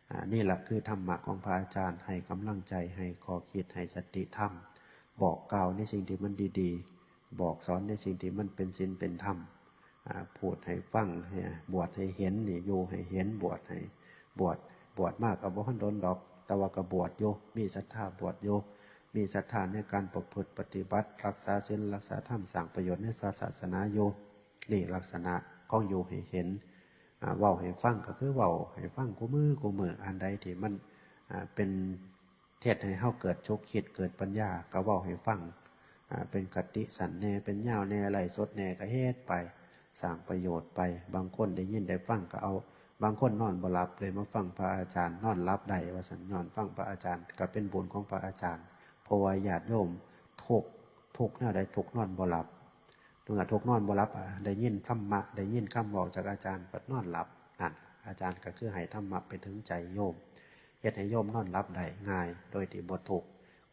อ่า นี่ล่ะคือธรรมะของพระอาจารย์ ให้กำลังใจ ให้ข้อคิด ให้สติธรรม บอกกล่าวในสิ่งที่มันดีๆ บอกสอนในสิ่งที่มันเป็นศีลเป็นธรรม อ่า พูดให้ฟัง ให้ บวชให้เห็นนี่ อยู่ให้เห็น บวชให้ บวช บวชมาก็บ่ทันโดนดอก แต่ว่าก็บวชอยู่ มีศรัทธาบวชอยู่ มีศรัทธาในการประพฤติปฏิบัติ รักษาศีล รักษาธรรม สร้างประโยชน์ในศาสนาอยู่ นี่ลักษณะของอยู่ให้เห็น อ่า เว้าให้ฟังก็คือเว้าให้ฟังคู่มื้อคู่มื้อ อันใดที่มัน อ่า เป็น เฮ็ดให้เฮาเกิดฉุกคิดเกิดปัญญา ก็เว้าให้ฟัง อ่า เป็นคติสั้นแหน่ เป็นยาวแหน่ ไลฟ์สดแหน่ ก็เฮ็ดไป สร้างประโยชน์ไป บางคนได้ยินได้ฟังก็เอา บางคนนอนบ่หลับเลยมาฟังพระอาจารย์ นอนหลับได้ว่าซั่น ย้อนฟังพระอาจารย์ ก็เป็นบุญของพระอาจารย์ เพราะว่าญาติโยมทุกข์ ทุกข์แนวใด ทุกข์นอนบ่หลับ เมื่อทุกข์นอนบ่หลับ อ่า ได้ยินธรรมะ ได้ยินคำเว้าจากอาจารย์ บัดนอนหลับ นั่น อาจารย์ก็คือให้ธรรมะไปถึงใจโยม เฮ็ดให้โยมนอนหลับได้ง่าย โดยที่บ่ทุกข์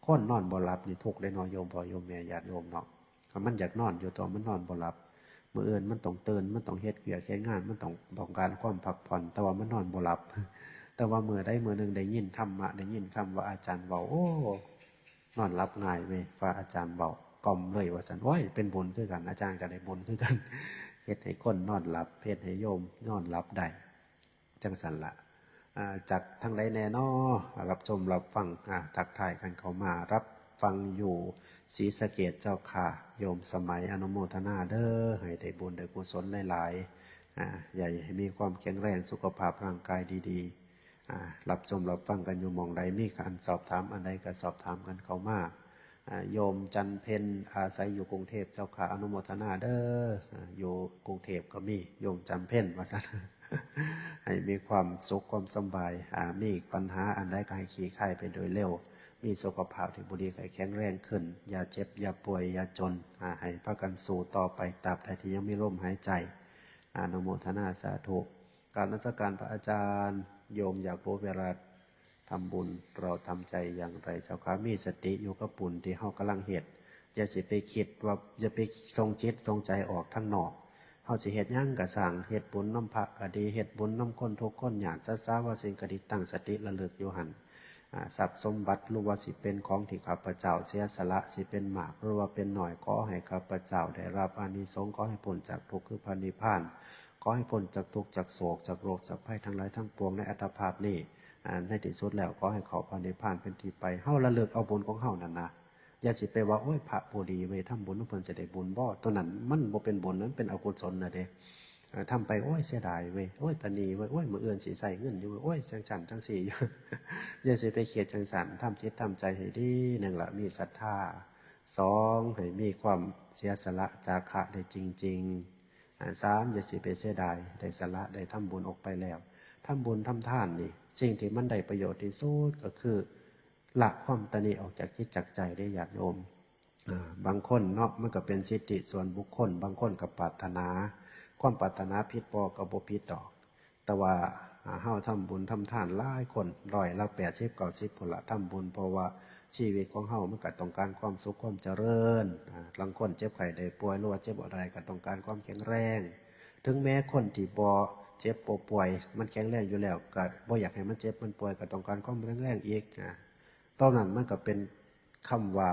คนนอนบ่หลับนี่ทุกข์เด้เนาะ โยมพ่อโยมแม่ญาติโยมเนาะ คันมันอยากนอนอยู่ แต่ว่ามันนอนบ่หลับ มื้ออื่นมันต้องตื่น มันต้องเฮ็ดเวียกเฮ็ดงาน มันต้อง ต้องการความพักผ่อน แต่ว่ามันนอนบ่หลับ แต่ว่ามื้อใดมื้อหนึ่งได้ยินธรรมะ ได้ยินคำว่าอาจารย์เว้า โอ้ นอนหลับง่ายเว้ย พระอาจารย์เว้ากล่อมเลยว่าซั่น โอ้ย เป็นบุญคือกัน อาจารย์ก็ได้บุญคือกัน เฮ็ดให้คนนอนหลับ เฮ็ดให้โยมนอนหลับได้ จั่งซั้นละ อ่า จากทางใดแน่น้อ รับชมรับฟัง อ่า ทักทายกันเข้ามา รับฟังอยู่ศรีสะเกษเจ้าค่ะ โยมสมัย อนุโมทนาเด้อ ให้ได้บุญได้กุศลหลายๆ อ่า ใหญ่ให้มีความแข็งแรง สุขภาพร่างกายดีๆ อ่า รับชมรับฟังกันอยู่หม่องใด มีการสอบถามอันใดก็สอบถามกันเข้ามา อ่า โยมจันเพ็ญ อาศัยอยู่กรุงเทพเจ้าค่ะ อนุโมทนาเด้อ อ่า อยู่กรุงเทพก็มี โยมจันเพ็ญว่าซั่น ให้มีความสุขความสำบาย อ่า มีปัญหาอันใดก็ให้คลี่คลายไปโดยเร็ว มีสุขภาพที่บ่ดีก็ให้แข็งแรงขึ้น อย่าเจ็บ อย่าป่วย อย่าจน อ่า ให้พากันสู้ต่อไป ตราบใดที่ยังมีลมหายใจ อนุโมทนาสาธุ กราบนมัสการพระอาจารย์ โยมอยากรู้เวลาทำบุญ เราทำใจอย่างไรเจ้าคะ มีสติอยู่กับบุญที่เฮากำลังเฮ็ด อย่าสิไปคิดว่า อย่าไปส่งจิตส่งใจออกทางนอก เฮาสิเฮ็ดหยังก็ซ่าง เฮ็ดบุญนำพระก็ดี เฮ็ดบุญนำคนทุกข์คนยาก สัตว์สรรพสิ่งก็ดี ตั้งสติระลึกอยู่หั่น อ่า ทรัพย์สมบัติ หรือว่าสิเป็นของที่ข้าพเจ้าเสียสละ สิเป็นมาก หรือว่าเป็นน้อย ขอให้ข้าพเจ้าได้รับอานิสงส์ ขอให้พ้นจากทุกข์คือพระนิพพาน ขอให้พ้นจากทุกข์จากโศกจากโรคจากภัยทั้งหลายทั้งปวงในอัตภาพนี้ อ่า ในที่สุดแล้วขอให้เข้าพระนิพพานเป็นที่ไป เฮาระลึกเอาบุญของเฮานั่นนะ อย่าสิไปว่า โอ้ย พระผู้ดีเว้ย ทำบุญนำเพิ่นสิได้บุญบ่ ตัวนั้นมันบ่เป็นบุญ มันเป็นอกุศลน่ะเด้ อ่า ทำไป โอ้ย เสียดายเว้ย โอ้ย ตะหนี่เว้ย โอ้ย มื้ออื่นสิใช้เงินอยู่เว้ย โอ้ย จังซั่นจังซี่อยู่ อย่าสิไปคิดจังซั่น ทำจิตทำใจให้ดี หนึ่งละ มีศรัทธา สอง ให้มีความเสียสละจาคะได้จริงๆ อ่า สาม อย่าสิไปเสียดาย ได้สละ ได้ทำบุญออกไปแล้ว ทำบุญทำทานนี่ สิ่งที่มันได้ประโยชน์ที่สุดก็คือ ละความตะหนี่ออกจากจิตจากใจเด้ ญาติโยม อ่า บางคนเนาะ มันก็เป็นสิทธิส่วนบุคคล บางคนก็ปรารถนา ความปรารถนาผิดบ่ก็บ่ผิดดอก แต่ว่า อ่า เฮาทำบุญทำทานหลายคน ร้อยละแปดสิบเก้าสิบพุ้นละ ทำบุญ เพราะว่าชีวิตของเฮามันก็ต้องการความสุขความเจริญ อ่า ลางคนเจ็บไข้ได้ป่วย หรือว่าเจ็บอะไรก็ต้องการความแข็งแรง ถึงแม้คนที่บ่เจ็บบ่ป่วย มันแข็งแรงอยู่แล้ว ก็บ่อยากให้มันเจ็บมันป่วย ก็ต้องการความแข็งแรงอีก อ่า ตอนนั้นมันก็เป็นคำว่า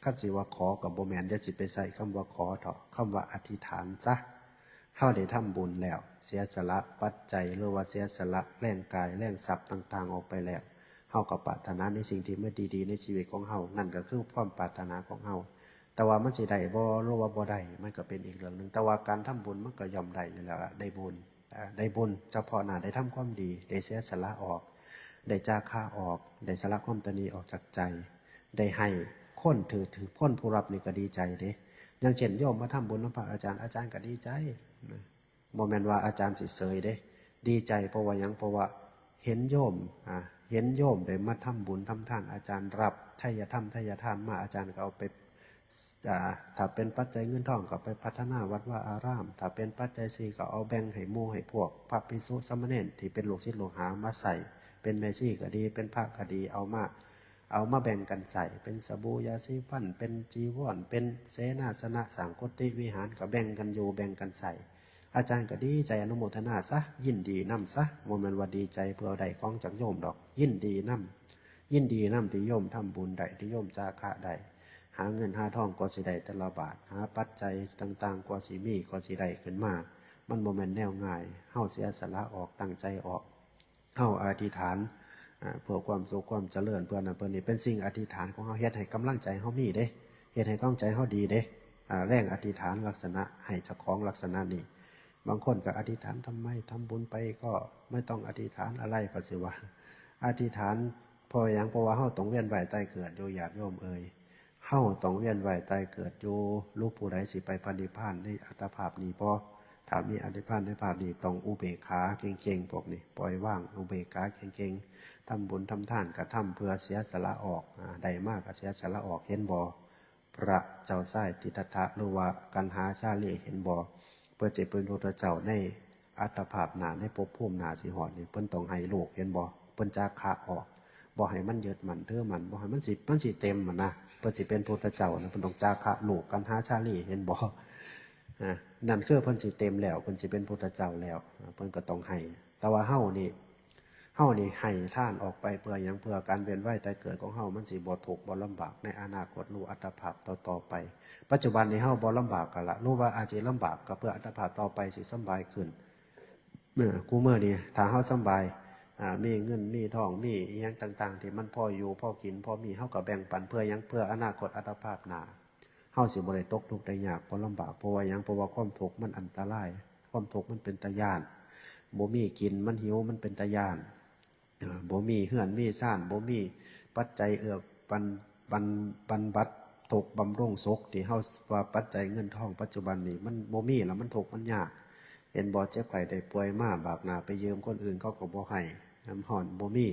คันสิว่าขอก็บ่แม่น อย่าสิไปใช้คำว่าขอเถาะ คำว่าอธิษฐานซะ เฮาได้ทำบุญแล้ว เสียสละปัจจัย หรือว่าเสียสละแรงกาย แรงทรัพย์ต่างๆ ออกไปแล้ว เฮาก็ปรารถนาในสิ่งที่มันดีๆ ในชีวิตของเฮา นั่นก็คือความปรารถนาของเฮา แต่ว่ามันสิได้บ่ หรือว่าบ่ได้ มันก็เป็นอีกเรื่องหนึ่ง แต่ว่าการทำบุญมันก็ย่อมได้อยู่แล้วล่ะ ได้บุญ อ่า ได้บุญเฉพาะหน้า ได้ทำความดี ได้เสียสละออก ได้จาคะออก ได้สละความตนีออกจากใจ ได้ให้คน ถือ ถือคนผู้รับนี่ก็ดีใจเด้ อย่างเช่นโยมมาทำบุญนำพระอาจารย์ อาจารย์ก็ดีใจ นะ บ่แม่นว่าอาจารย์สิเสยเด้ ดีใจ เพราะว่าหยัง เพราะว่าเห็นโยม อ่า เห็นโยมได้มาทำบุญทำทาน อาจารย์รับไทยธรรมไทยทานมา อาจารย์ก็เอาไป อ่า ถ้าเป็นปัจจัยเงินทองก็ไปพัฒนาวัดวาอาราม ถ้าเป็นปัจจัยสี่ก็เอาแบ่งให้หมู่ให้พวก พระภิกษุสามเณรที่เป็นลูกศิษย์ลูกหามาใช้ เป็นแม่ชีก็ดี เป็นพระก็ดี เอามา เอามาแบ่งกันใช้ เป็นสบู่ยาสีฟัน เป็นจีวร เป็นเสนาสนะ สร้างกุฏิวิหารก็แบ่งกันอยู่ แบ่งกันใช้ อาจารย์ก็ดีใจอนุโมทนาซะ ยินดีนำซะ บ่แม่นว่าดีใจเพื่อได้ของจากโยมดอก ยินดีนำ ยินดีนำที่โยมทำบุญได้ ที่โยมจาคะได้ หาเงินหาทองกว่าสิได้แต่ละบาท หาปัจจัยต่างๆ กว่าสิมี กว่าสิได้ขึ้นมา มันบ่แม่นแนวง่าย เฮาเสียสละออก ตั้งใจออก เฮาอธิษฐาน อ่า เพื่อความสุขความเจริญ เพื่อนั้นเพื่อนี้ เป็นสิ่งอธิษฐานของเฮา เฮ็ดให้กำลังใจเฮามีเด้ เฮ็ดให้กำลังใจเฮาดีเด้ อ่า แรงอธิษฐานลักษณะให้เจ้าของลักษณะนี้ บางคนก็อธิษฐานทำไม ทำบุญไปก็ไม่ต้องอธิษฐานอะไร ก็สิว่า อธิษฐานเพราะหยัง เพราะว่าเฮาต้องเวียนว่ายตายเกิดอยู่ ญาติโยมเอ่ย เฮาต้องเวียนว่ายตายเกิดอยู่ ลูกผู้ใดสิไปพระนิพพานในอัตภาพนี้บ่ ถ้ามีอัตภาพในภาพนี้ต้องอุเบกขาเก่งๆ พวกนี้ ปล่อยวางอุเบกขาเก่งๆ ทำบุญทำทานก็ทำเพื่อเสียสละออก อ่า ได้มาก็เสียสละออก เห็นบ่ พระเจ้าชายสิทธัตถะ หรือว่ากันหาชาลี เห็นบ่ เพิ่นสิเป็นพระพุทธเจ้าในอัตภาพหน้า ในภพภูมิหน้าสิฮอดนี่ เพิ่นต้องให้ลูก เห็นบ่ เพิ่นจาคะออก บ่ให้มันยึดมั่นถือมั่น บ่ให้มันสิ มันสิเต็มหั้นนะ เพิ่นสิเป็นพุทธเจ้านะ เพิ่นต้องจาคะลูก กันหาชาลี เห็นบ่ อ่า นั่นคือเพิ่นสิเต็มแล้ว เพิ่นสิเป็นพุทธเจ้าแล้ว อ่า เพิ่นก็ต้องให้ แต่ว่าเฮานี่ เฮานี่ให้ทานออกไปเพื่อหยัง เพื่อการเวียนว่ายตายเกิดของเฮามันสิบ่ทุกข์บ่ลำบากในอนาคต หรืออัตภาพต่อๆ ไป ปัจจุบันนี้เฮาบ่ลำบากกันละ หรือว่าอาจสิลำบากก็เพื่ออัตภาพต่อไปสิสำบายขึ้น เมื่อ คู่มื้อนี้ถ้าเฮาสำบาย อ่า มีเงินมีทอง มีอิหยังต่างๆ ที่มันพออยู่พอกินพอมี เฮาก็แบ่งปันเพื่อหยัง เพื่ออนาคตอัตภาพหน้า เฮาสิบ่ได้ตกทุกข์ได้ยาก บ่ลำบาก เพราะว่าหยัง เพราะว่าความทุกข์มันอันตราย ความทุกข์มันเป็นตาย้าน บ่มีกินมันหิว มันเป็นตาย้าน เอ่อ บ่มีเฮือนมีซาน บ่มีปัจจัยเอื้อปัน บัน บันบัดตกบำรุงสุข ที่เฮาว่าปัจจัยเงินทองปัจจุบันนี้ มันบ่มีแล้ว มันทุกข์มันยาก เห็นบ่ เจ็บไข้ได้ป่วยมา บากหน้าไปยืมคนอื่น เขาก็บ่ให้ น้ำฮ้อนบ่มี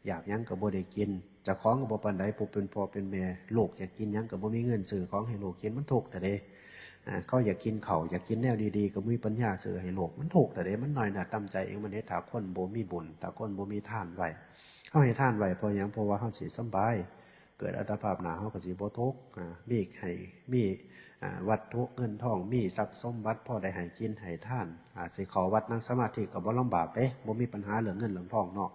อยากหยังก็บ่ได้กิน เจ้าของก็บ่ปานใด ผู้เป็นพ่อเป็นแม่ ลูกอยากกินหยังก็บ่มีเงินซื้อของให้ลูกกิน มันทุกข์แท้เด้ อ่า เขาอยากกินข้าว อยากกินแนวดีๆ ก็บ่มีปัญญาซื้อให้ลูก มันทุกข์แท้เด้ มันน้อยหน้าต่ำใจเอง มันเฮ็ด ถ้าคนบ่มีบุญ ถ้าคนบ่มีทานไว้ เฮาให้ทานไว้เพราะหยัง เพราะว่าเฮาสิสำบาย เกิดอัตภาพหน้าเฮาก็สิบ่ทุกข์ อ่า มีให้ มี อ่า วัตถุเงินทอง มีทรัพย์สมบัติ พอได้ให้กินให้ทาน อ่า สิเข้าวัดนั่งสมาธิก็บ่ลำบากเด้ บ่มีปัญหาเรื่องเงินเรื่องทองเนาะ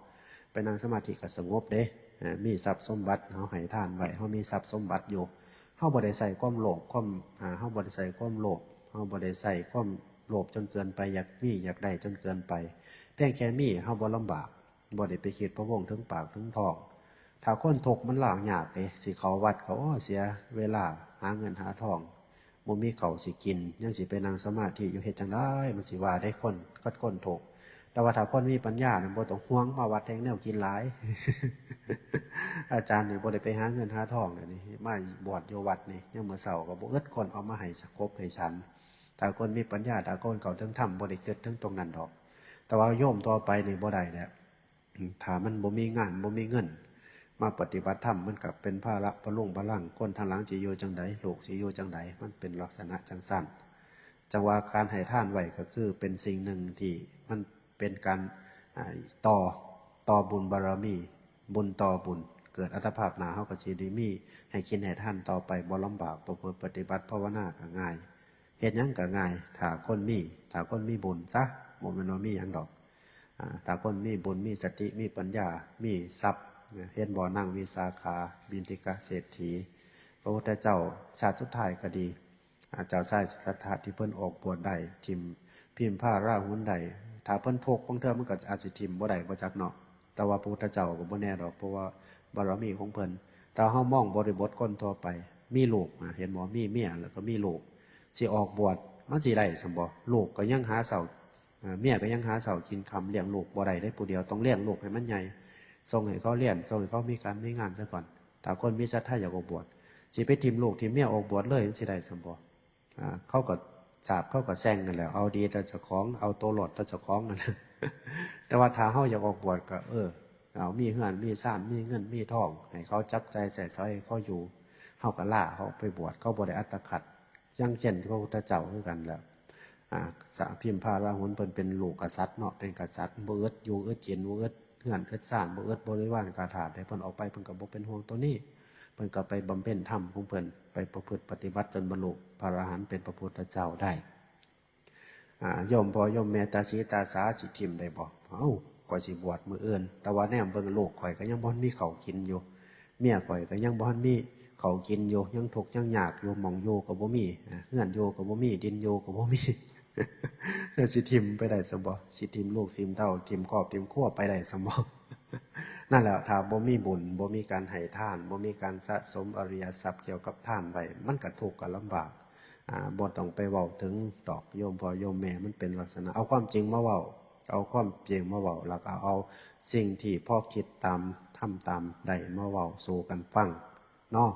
ไปนั่งสมาธิก็สงบเด้ อ่า มีทรัพย์สมบัติ เฮาให้ทานไว้ เฮามีทรัพย์สมบัติอยู่ เฮาบ่ได้ใช้ความโลภ ความ อ่า เฮาบ่ได้ใช้ความโลภ เฮาบ่ได้ใช้ความโลภจนเกินไป อยากมีอยากได้จนเกินไป เพียงแค่มี เฮาบ่ลำบาก บ่ได้ไปคิดพะวงถึงปากถึงท้อง ถ้าคนทุกข์มันลากยากเด้ สิเข้าวัดก็ โอ้ เสียเวลาหาเงินหาทอง บ่มีข้าวสิกิน ยังสิไปนั่งสมาธิอยู่ เฮ็ดจั่งใดมันสิว่าได้คน คันคนทุกข์ แต่ว่าถ้าคนมีปัญญานี่บ่ต้องห่วง มาวัดแฮ่งแนวกินหลาย อาจารย์นี่บ่ได้ไปหาเงินหาทองเด้นี่ มาบวชอยู่วัดนี่ ยามมื้อเช้าก็บ่อึดคนเอามาให้สะกบให้ฉัน ถ้าคนมีปัญญา ถ้าคนเข้าถึงธรรม บ่ได้คิดถึงตรงนั้นดอก แต่ว่าโยมทั่วไปนี่บ่ได้แหละ อืม ถ้ามันบ่มีงาน บ่มีเงิน มาปฏิบัติธรรม มันก็เป็นภาระพะลุงพะลัง คนทางหลังสิอยู่จั่งใด ลูกสิอยู่จั่งใด มันเป็นลักษณะจั่งซั้น จั่งว่าการให้ทานไว้ก็คือเป็นสิ่งหนึ่งที่มันเป็นการ อ่า ต่อ ต่อบุญบารมี บุญต่อบุญ เกิดอัตภาพหน้าเฮาก็สิได้มีให้กินให้ทานต่อไป บ่ลำบาก ประพฤติปฏิบัติภาวนาก็ง่าย เฮ็ดหยังก็ง่าย ถ้าคนมี ถ้าคนมีบุญซะ บ่แม่นว่ามีหยังดอก อ่า ถ้าคนมีบุญ มีสติ มีปัญญา มีทรัพย์ เห็นบ่ นางวิสาขา บิณฑิกะเศรษฐี พระพุทธเจ้าชาติสุดท้ายก็ดี อ่า เจ้าชายสิทธัตถะที่เพิ่นออกบวชได้ ถิ่มพิมพาราหุลได้ ถ้าเพิ่นทุกข์ บางเทื่อมันก็อาจสิถิ่มบ่ได้ บ่จักเนาะ แต่ว่าพระพุทธเจ้าก็บ่แน่ดอก เพราะว่าบารมีของเพิ่น ถ้าเฮามองบริบทคนทั่วไป มีลูก อ่า เห็นบ่ มีเมีย แล้วก็มีลูก สิออกบวช มันสิได้ซั่นบ่ ลูกก็ยังหาเช้า อ่า เมียก็ยังหาเช้ากินค่ำ เลี้ยงลูกบ่ได้เด้ผู้เดียว ต้องเลี้ยงลูกให้มันใหญ่ ส่งให้เขาเรียน ส่งให้เขามีการมีงานซะก่อน ถ้าคนมีศรัทธาอยากออกบวช สิไปถิ่มลูกถิ่มเมียออกบวชเลย มันสิได้ซั่นบ่ อ่า เขาก็สาป เขาก็แช่งกันแหละ เอาดีแต่เจ้าของ เอาตัวรอดแต่เจ้าของนั่นแหละ แต่ว่าถ้าเฮาอยากออกบวชก็ เออ เอามีเฮือนมีซาน มีเงินมีทอง ให้เขาจับจ่ายใช้สอยให้เขาอยู่ เฮาก็ลาเขาไปบวช เขาบ่ได้อัตคัด อย่างเช่นพระพุทธเจ้าคือกันแหละ อ่า สา พิมพาราหุลเพิ่นเป็นลูกกษัตริย์เนาะ เป็นกษัตริย์ บ่อึดอยู่อึดกิน บ่อึดเฮือนอึดซาน บ่อึดบริวารข้าทาส ให้เพิ่นออกไป เพิ่นก็บ่เป็นห่วงตัวนี้ เพิ่นก็ไปบำเพ็ญธรรมของเพิ่น ไปประพฤติปฏิบัติจนบรรลุพระอรหันต์เป็นพระพุทธเจ้าได้ อ่า โยมพ่อโยมแม่ตาสีตาสาสิถิ่มได้บ่ เอ้า ข้อยสิบวชมื้ออื่น แต่ว่าแนมเบิ่งลูกข้อยก็ยังบ่ทันมีข้าวกินอยู่ เมียข้อยก็ยังบ่ทันมีข้าวกินอยู่ ยังทุกข์ยังยากอยู่ หม่องอยู่ก็บ่มี อ่า เฮือนอยู่ก็บ่มี ดินอยู่ก็บ่มี สิถิ่มไปได้ซั่นบ่ สิถิ่มลูกถิ่มเต้า ถิ่มครอบถิ่มครัวไปได้ซั่นบ่ นั่นแหละ ถ้าบ่มีบุญ บ่มีการให้ทาน บ่มีการสะสมอริยทรัพย์เกี่ยวกับทานไว้ มันก็ทุกข์ก็ลำบาก อ่า บ่ต้องไปเว้าถึงดอกโยมพ่อโยมแม่ มันเป็นลักษณะ เอาความจริงมาเว้า เอาความจริงมาเว้า แล้วก็เอาสิ่งที่พอคิดตาม ทำตามได้มาเว้าสู่กันฟังเนาะ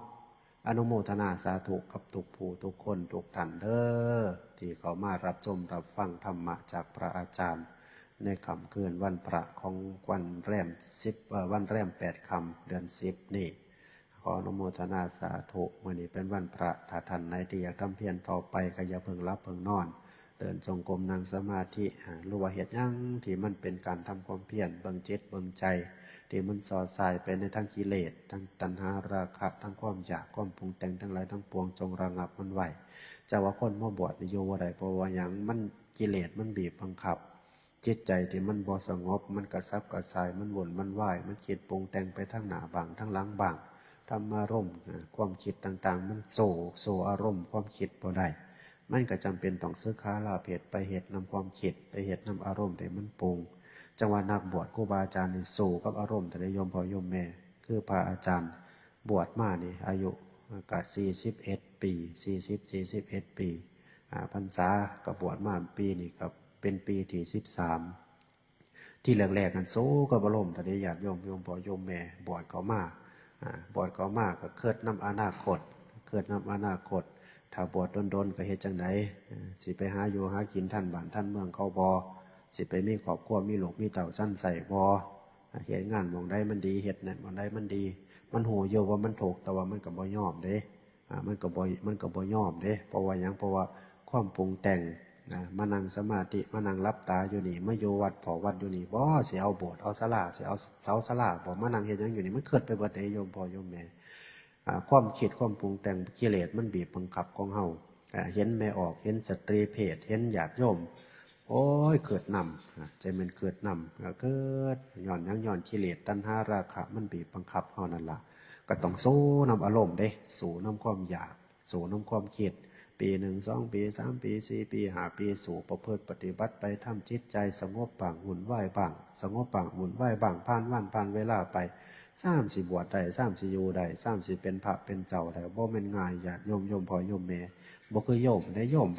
อนุโมทนาสาธุกับทุกผู้ทุกคนทุกท่านเด้อ ที่เข้ามารับชมรับฟังธรรมะจากพระอาจารย์ ในค่ำคืนวันพระของวันแรมสิบ เอ่อ วันแรมแปดค่ำเดือนสิบนี่ ขออนุโมทนาสาธุ มื้อนี้เป็นวันพระ ถ้าท่านใดที่อยากทำเพียรต่อไปก็อย่าเพิ่งหลับเพิ่งนอน เดินจงกรม นั่งสมาธิ อ่า หรือว่าเฮ็ดหยังที่มันเป็นการทำความเพียร เบิ่งจิตเบิ่งใจ ที่มันส่อส่ายไปในทางกิเลส ทางตัณหา ราคะ ทางความอยาก ความปรุงแต่งทั้งหลายทั้งปวง จงระงับมันไว้ จั่งว่าคนมาบวชนี่อยู่บ่ได้ เพราะว่าหยัง มัน กิเลสมันบีบบังคับ จิตใจที่มันบ่สงบ มันกระสับกระส่าย มันวุ่นมันวาย มันคิดปรุงแต่งไปทางหน้าบ้าง ทางหลังบ้าง ธรรมารมณ์ อ่า ความคิดต่างๆ มันสู้ สู้อารมณ์ความคิดบ่ได้ มันก็จำเป็นต้องสึกขาลาเพศ ไปเฮ็ดนำความคิด ไปเฮ็ดนำอารมณ์ที่มันปรุง จั่งว่านักบวชครูบาอาจารย์นี่สู้กับอารมณ์ แต่ได้โยมพ่อโยมแม่ คือพระอาจารย์บวชมานี่ อายุก็สี่สิบเอ็ดปี สี่สิบ สี่สิบเอ็ดปี อ่า พรรษาก็บวชมาปีนี้ก็เป็นปีที่สิบสาม ที่แรกๆ กันสู้กับอารมณ์ แต่ได้ญาติโยม โยมพ่อโยมแม่ บวชเข้ามา อ่า บวชเข้ามาก็คิดนำอนาคต คิดนำอนาคต ถ้าบวชโดนๆ ก็เฮ็ดจั่งใด อ่า สิไปหาอยู่หากินทันบ้านทันเมืองเขาบ่ สิไปมีครอบครัว มีลูกมีเต้าซันใส่บ่ อ่า เฮ็ดงานหม่องใดมันดี เฮ็ดนั่นหม่องใดมันดี มันฮู้อยู่ว่ามันทุกข์ แต่ว่ามันก็บ่ยอมเด้ อ่า มันก็บ่ มันก็บ่ยอมเด้ เพราะว่าหยัง เพราะว่าความปรุงแต่งนะ มานั่งสมาธิ มานั่งหลับตาอยู่นี่ มาอยู่วัดเฝ้าวัดอยู่นี่ บ่ สิเอาโบสถ์ เอาศาลา สิเอาเสาศาลาบ่ มานั่งเฮ็ดหยังอยู่นี่ มันคิดไปเบิดเด้ โยมพ่อโยมแม่ อ่า ความคิดความปรุงแต่ง กิเลสมันบีบบังคับของเฮา อ่า เห็นแม่ออก เห็นสตรีเพศ เห็นญาติโยม โอ้ย คิดนำ อ่า จั่งแม่นคิดนำ อ่า คิด ย้อนหยัง ย้อนกิเลส ตัณหา ราคะ มันบีบบังคับเฮานั่นล่ะ ก็ต้องสู้นำอารมณ์เด้ สู้นำความอยาก สู้นำความคิด ปีหนึ่ง สองปี สามปี สี่ปี ห้าปี สู้ประพฤติปฏิบัติไป ทำจิตใจสงบบ้าง วุ่นวายบ้าง สงบบ้าง วุ่นวายบ้าง ผ่านวันผ่านเวลาไป ซ้ำสิบวชได้ ซ้ำสิอยู่ได้ ซ้ำสิเป็นพระเป็นเจ้าได้ บ่แม่นง่าย ญาติโยม โยมพ่อโยมแม่ บ่คือโยมเด้ โยม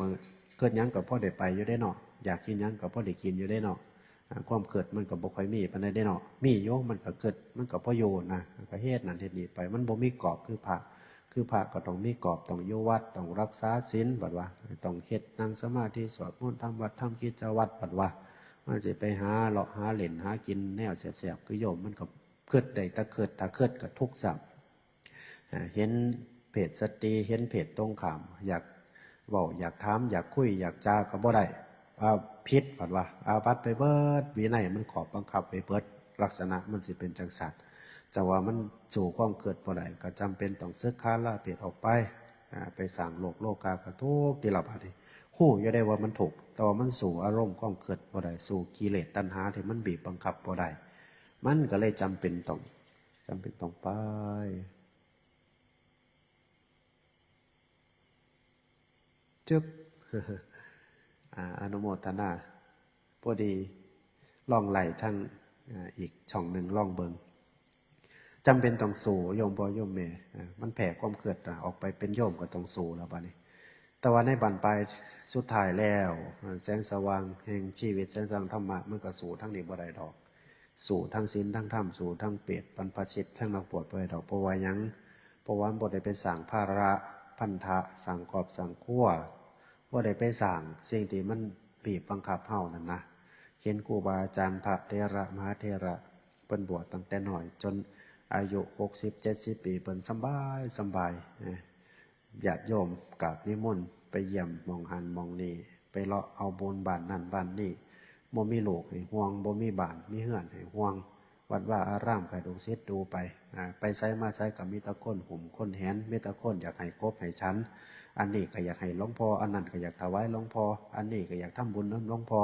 คิดหยังก็พอได้ไปอยู่เด้เนาะ อยากกินหยังก็พอได้กินอยู่เด้เนาะ อ่า ความคิดมันก็บ่ค่อยมีปานใดเด้เนาะ มีอยู่มันก็คิด มันก็พออยู่นะ มันก็เฮ็ดนั่นเฮ็ดนี่ไป มันบ่มีกรอบคือพระ คือพระก็ต้องมีกรอบ ต้องอยู่วัด ต้องรักษาศีล บัดว่า ต้องเฮ็ดนั่งสมาธิ สวดมนต์ ทำวัตร ทำกิจวัตร บัดว่า มันสิไปหาเลาะหาเล่น หากินแนวแสบๆ คือโยม มันก็คิดได้แต่คิด ถ้าคิดก็ทุกข์ซ้ำ อ่า เห็นเพศสตรี เห็นเพศตรงข้าม อยาก เว้าอยากถามอยากคุยอยากจาก็บ่ได้ อ่า ผิด เพิ่นว่า อาบัติไปเบิด วินัยมันขอบบังคับไว้เบิด ลักษณะมันสิเป็นจั่งซั้น จั่งว่ามันสู้ความคิดบ่ได้ ก็จำเป็นต้องสึกขาลาเพศออกไป อ่า ไปสร้างโลกโลกาก็ทุกข์ติล่ะบาดนี้ ฮู้อยู่ได้ว่ามันทุกข์ แต่ว่ามันสู้อารมณ์ความคิดบ่ได้ สู้กิเลสตัณหาที่มันบีบบังคับบ่ได้ มันก็เลยจำเป็นต้อง จำเป็นต้องไป จึ๊บ อ่า อนุโมทนา พอดี ลองไล่ทาง อ่า อีกช่องหนึ่งลองเบิ่ง จำเป็นต้องสู้ โยมพ่อโยมแม่ อ่า มันแผ่ความคิด อ่า ออกไปเป็นโยมก็ต้องสู้แล้วบาดนี้ แต่ว่าในบั้นปลายสุดท้ายแล้ว อ่า แสงสว่างแห่งชีวิต แสงสว่างธรรมะ มันก็สู้ทางนี้บ่ได้ดอก สู้ทางศีลทางธรรม สู้ทางเปรตบรรพชิต ทางนักบวชบ่ได้ดอก เพราะว่าหยัง เพราะว่ามันบ่ได้ไปสร้างภาระพันธะ สร้างครอบสร้างครัว บ่ได้ไปสร้างสิ่งที่มันบีบบังคับเฮานั่นนะ เห็นครูบาอาจารย์พระเถระมหาเถระ เพิ่นบวชตั้งแต่น้อย จนอายุหกสิบเจ็ดสิบปี เพิ่นสำบายสำบาย เอ้ย ญาติโยมกราบนิมนต์ไปเยี่ยมหม่องหั้นหม่องนี่ ไปเลาะเอาบุญบ้านนั่นบ้านนี่ บ่มีลูกให้ห่วง บ่มีบ้านมีเฮือนให้ห่วง วัดวาอารามก็ลูกศิษย์ดูไป อ่า ไปไสมาไสก็มีแต่คนหุ้มคนแหน มีแต่คนอยากให้กบให้ฉัน อันนี้ก็อยากให้หลวงพ่อ อันนั้นก็อยากถวายหลวงพ่อ อันนี้ก็อยากทำบุญนำหลวงพ่อ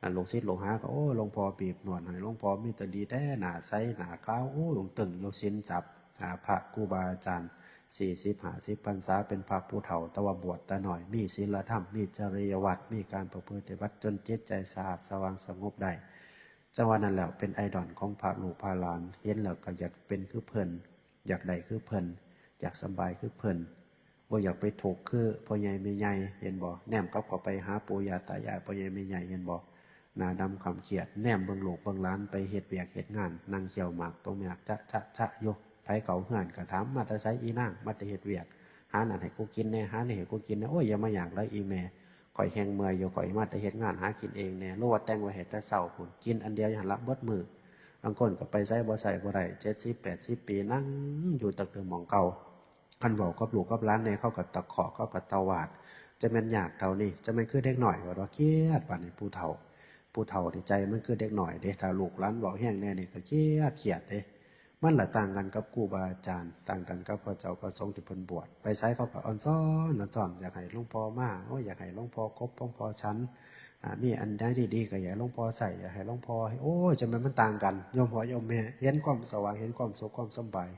อันลูกศิษย์ลูกหาก็ โอ้ หลวงพ่อบีบนวดให้ หลวงพ่อมีแต่ดีแท้ หน้าใสหน้าขาว โอ้ หลวงตึงอยู่ศีลจับ อ่า พระครูบาอาจารย์ สี่สิบห้าสิบพรรษา เป็นพระผู้เฒ่า แต่ว่าบวชแต่น้อย มีศีลธรรม มีจริยวัตร มีการประพฤติปฏิบัติ จนจิตใจสะอาดสว่างสงบได้ จั่งว่านั่นแหละเป็นไอดอลของพระลูกพระหลาน เห็นแล้วก็อยากเป็นคือเพิ่น อยากได้คือเพิ่น อยากสำบายคือเพิ่น บ่อยากไปทุกข์คือพ่อใหญ่แม่ใหญ่ เห็นบ่ แนมกลับเข้าไปหาปู่ย่าตายาย พ่อใหญ่แม่ใหญ่ เห็นบ่ หน้าดำคล้ำเครียด แนมเบิ่งลูกเบิ่งหลานไปเฮ็ดเวียกเฮ็ดงาน นั่งเคี้ยวหมากต้มหมากจะจะจะอยู่ ไผเข้าเฮือนก็ถาม มาแต่ไสอีนาง มาแต่เฮ็ดเวียก หานั่นให้กูกินแหน่ หานี่ให้กูกินแหน่ โอ้ย อย่ามายากหลายอีแม่ ข้อยแฮ่งเมื่อยอยู่ ข้อยมาแต่เฮ็ดงานหากินเองแหน่ หรือว่าแต่งไว้ให้แต่เช้าพู้น กินอันเดียวอยู่หั่นละเบิดมื้อ บางคนก็ไปไสบ่ไสบ่ได้ เจ็ดสิบแปดสิบปี นั่งอยู่แต่คือหม่องเก่า คันเว้ากับลูกกับหลานแหน่ เขาก็ตะคอก เขาก็ตวาด จะแม่นยากเท่านี้ จะแม่นคือเด็กน้อย ว่าดอก เครียด บาดนี้ผู้เฒ่า ผู้เฒ่านี่ใจมันคือเด็กน้อยเด้ ถ้าลูกหลานเว้าแฮงแหน่นี่ก็เครียด เครียดเด้ มันละต่างกันกับครูบาอาจารย์ ต่างกันกับพระเจ้าพระสงฆ์ที่เพิ่นบวช ไปไสเขาก็อ่อนซ้อน อ่อนซ้อน อยากให้หลวงพ่อมา โอ้ย อยากให้หลวงพ่อกบหลวงพ่อฉัน อ่า มีอันใดดีๆก็อยากให้หลวงพ่อใช้ อยากให้หลวงพ่อให้ โอ้ย จั่งแม่นมันต่างกัน โยมพ่อโยมแม่ เห็นความสว่าง เห็นความสุขความสำบาย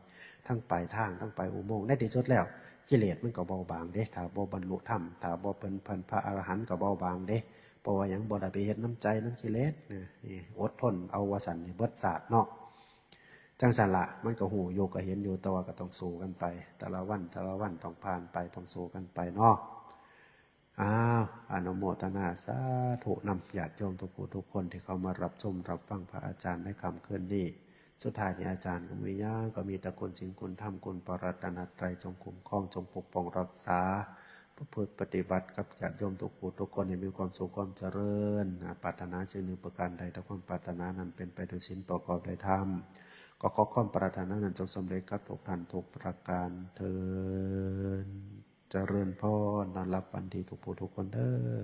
ทั้งปลายทาง ทั้งปลายอุโมงค์ ในที่สุดแล้ว กิเลสมันก็เบาบางเด้ ถ้าบ่บรรลุธรรม ถ้าบ่เป็น เป็นพระอรหันต์ก็เบาบางเด้ เพราะว่าหยัง บ่ได้ไปเฮ็ดนำใจนำกิเลสนะ นี่ อดทนเอาว่าซั่น นี่เบิดชาติเนาะ จั่งซั้นละ มันก็ฮู้อยู่ก็เห็นอยู่ แต่ว่าก็ต้องสู้กันไป แต่ละวัน แต่ละวันต้องผ่านไป ต้องสู้กันไปเนาะ อ้าว อนุโมทนาสาธุนำญาติโยมทุกผู้ทุกคนที่เข้ามารับชมรับฟังพระอาจารย์ในค่ำคืนนี้ สุดท้ายนี้อาจารย์ก็บ่มีหยัง ก็มีแต่คุณศีลคุณธรรมคุณพระรัตนตรัย จงคุ้มครอง จงปกป้องรักษา ประพฤติปฏิบัติกับญาติโยมทุกผู้ทุกคนให้มีความสุขความเจริญ อ่า ปรารถนาสิ่งหนึ่งประการใด ถ้าความปรารถนานั้นเป็นไปด้วยศีลประกอบด้วยธรรม ก็ขอความปรารถนานั้นจงสำเร็จกับทุกท่านทุกประการเทอญ เจริญพร นอนหลับฝันดีทุกผู้ทุกคนเด้อ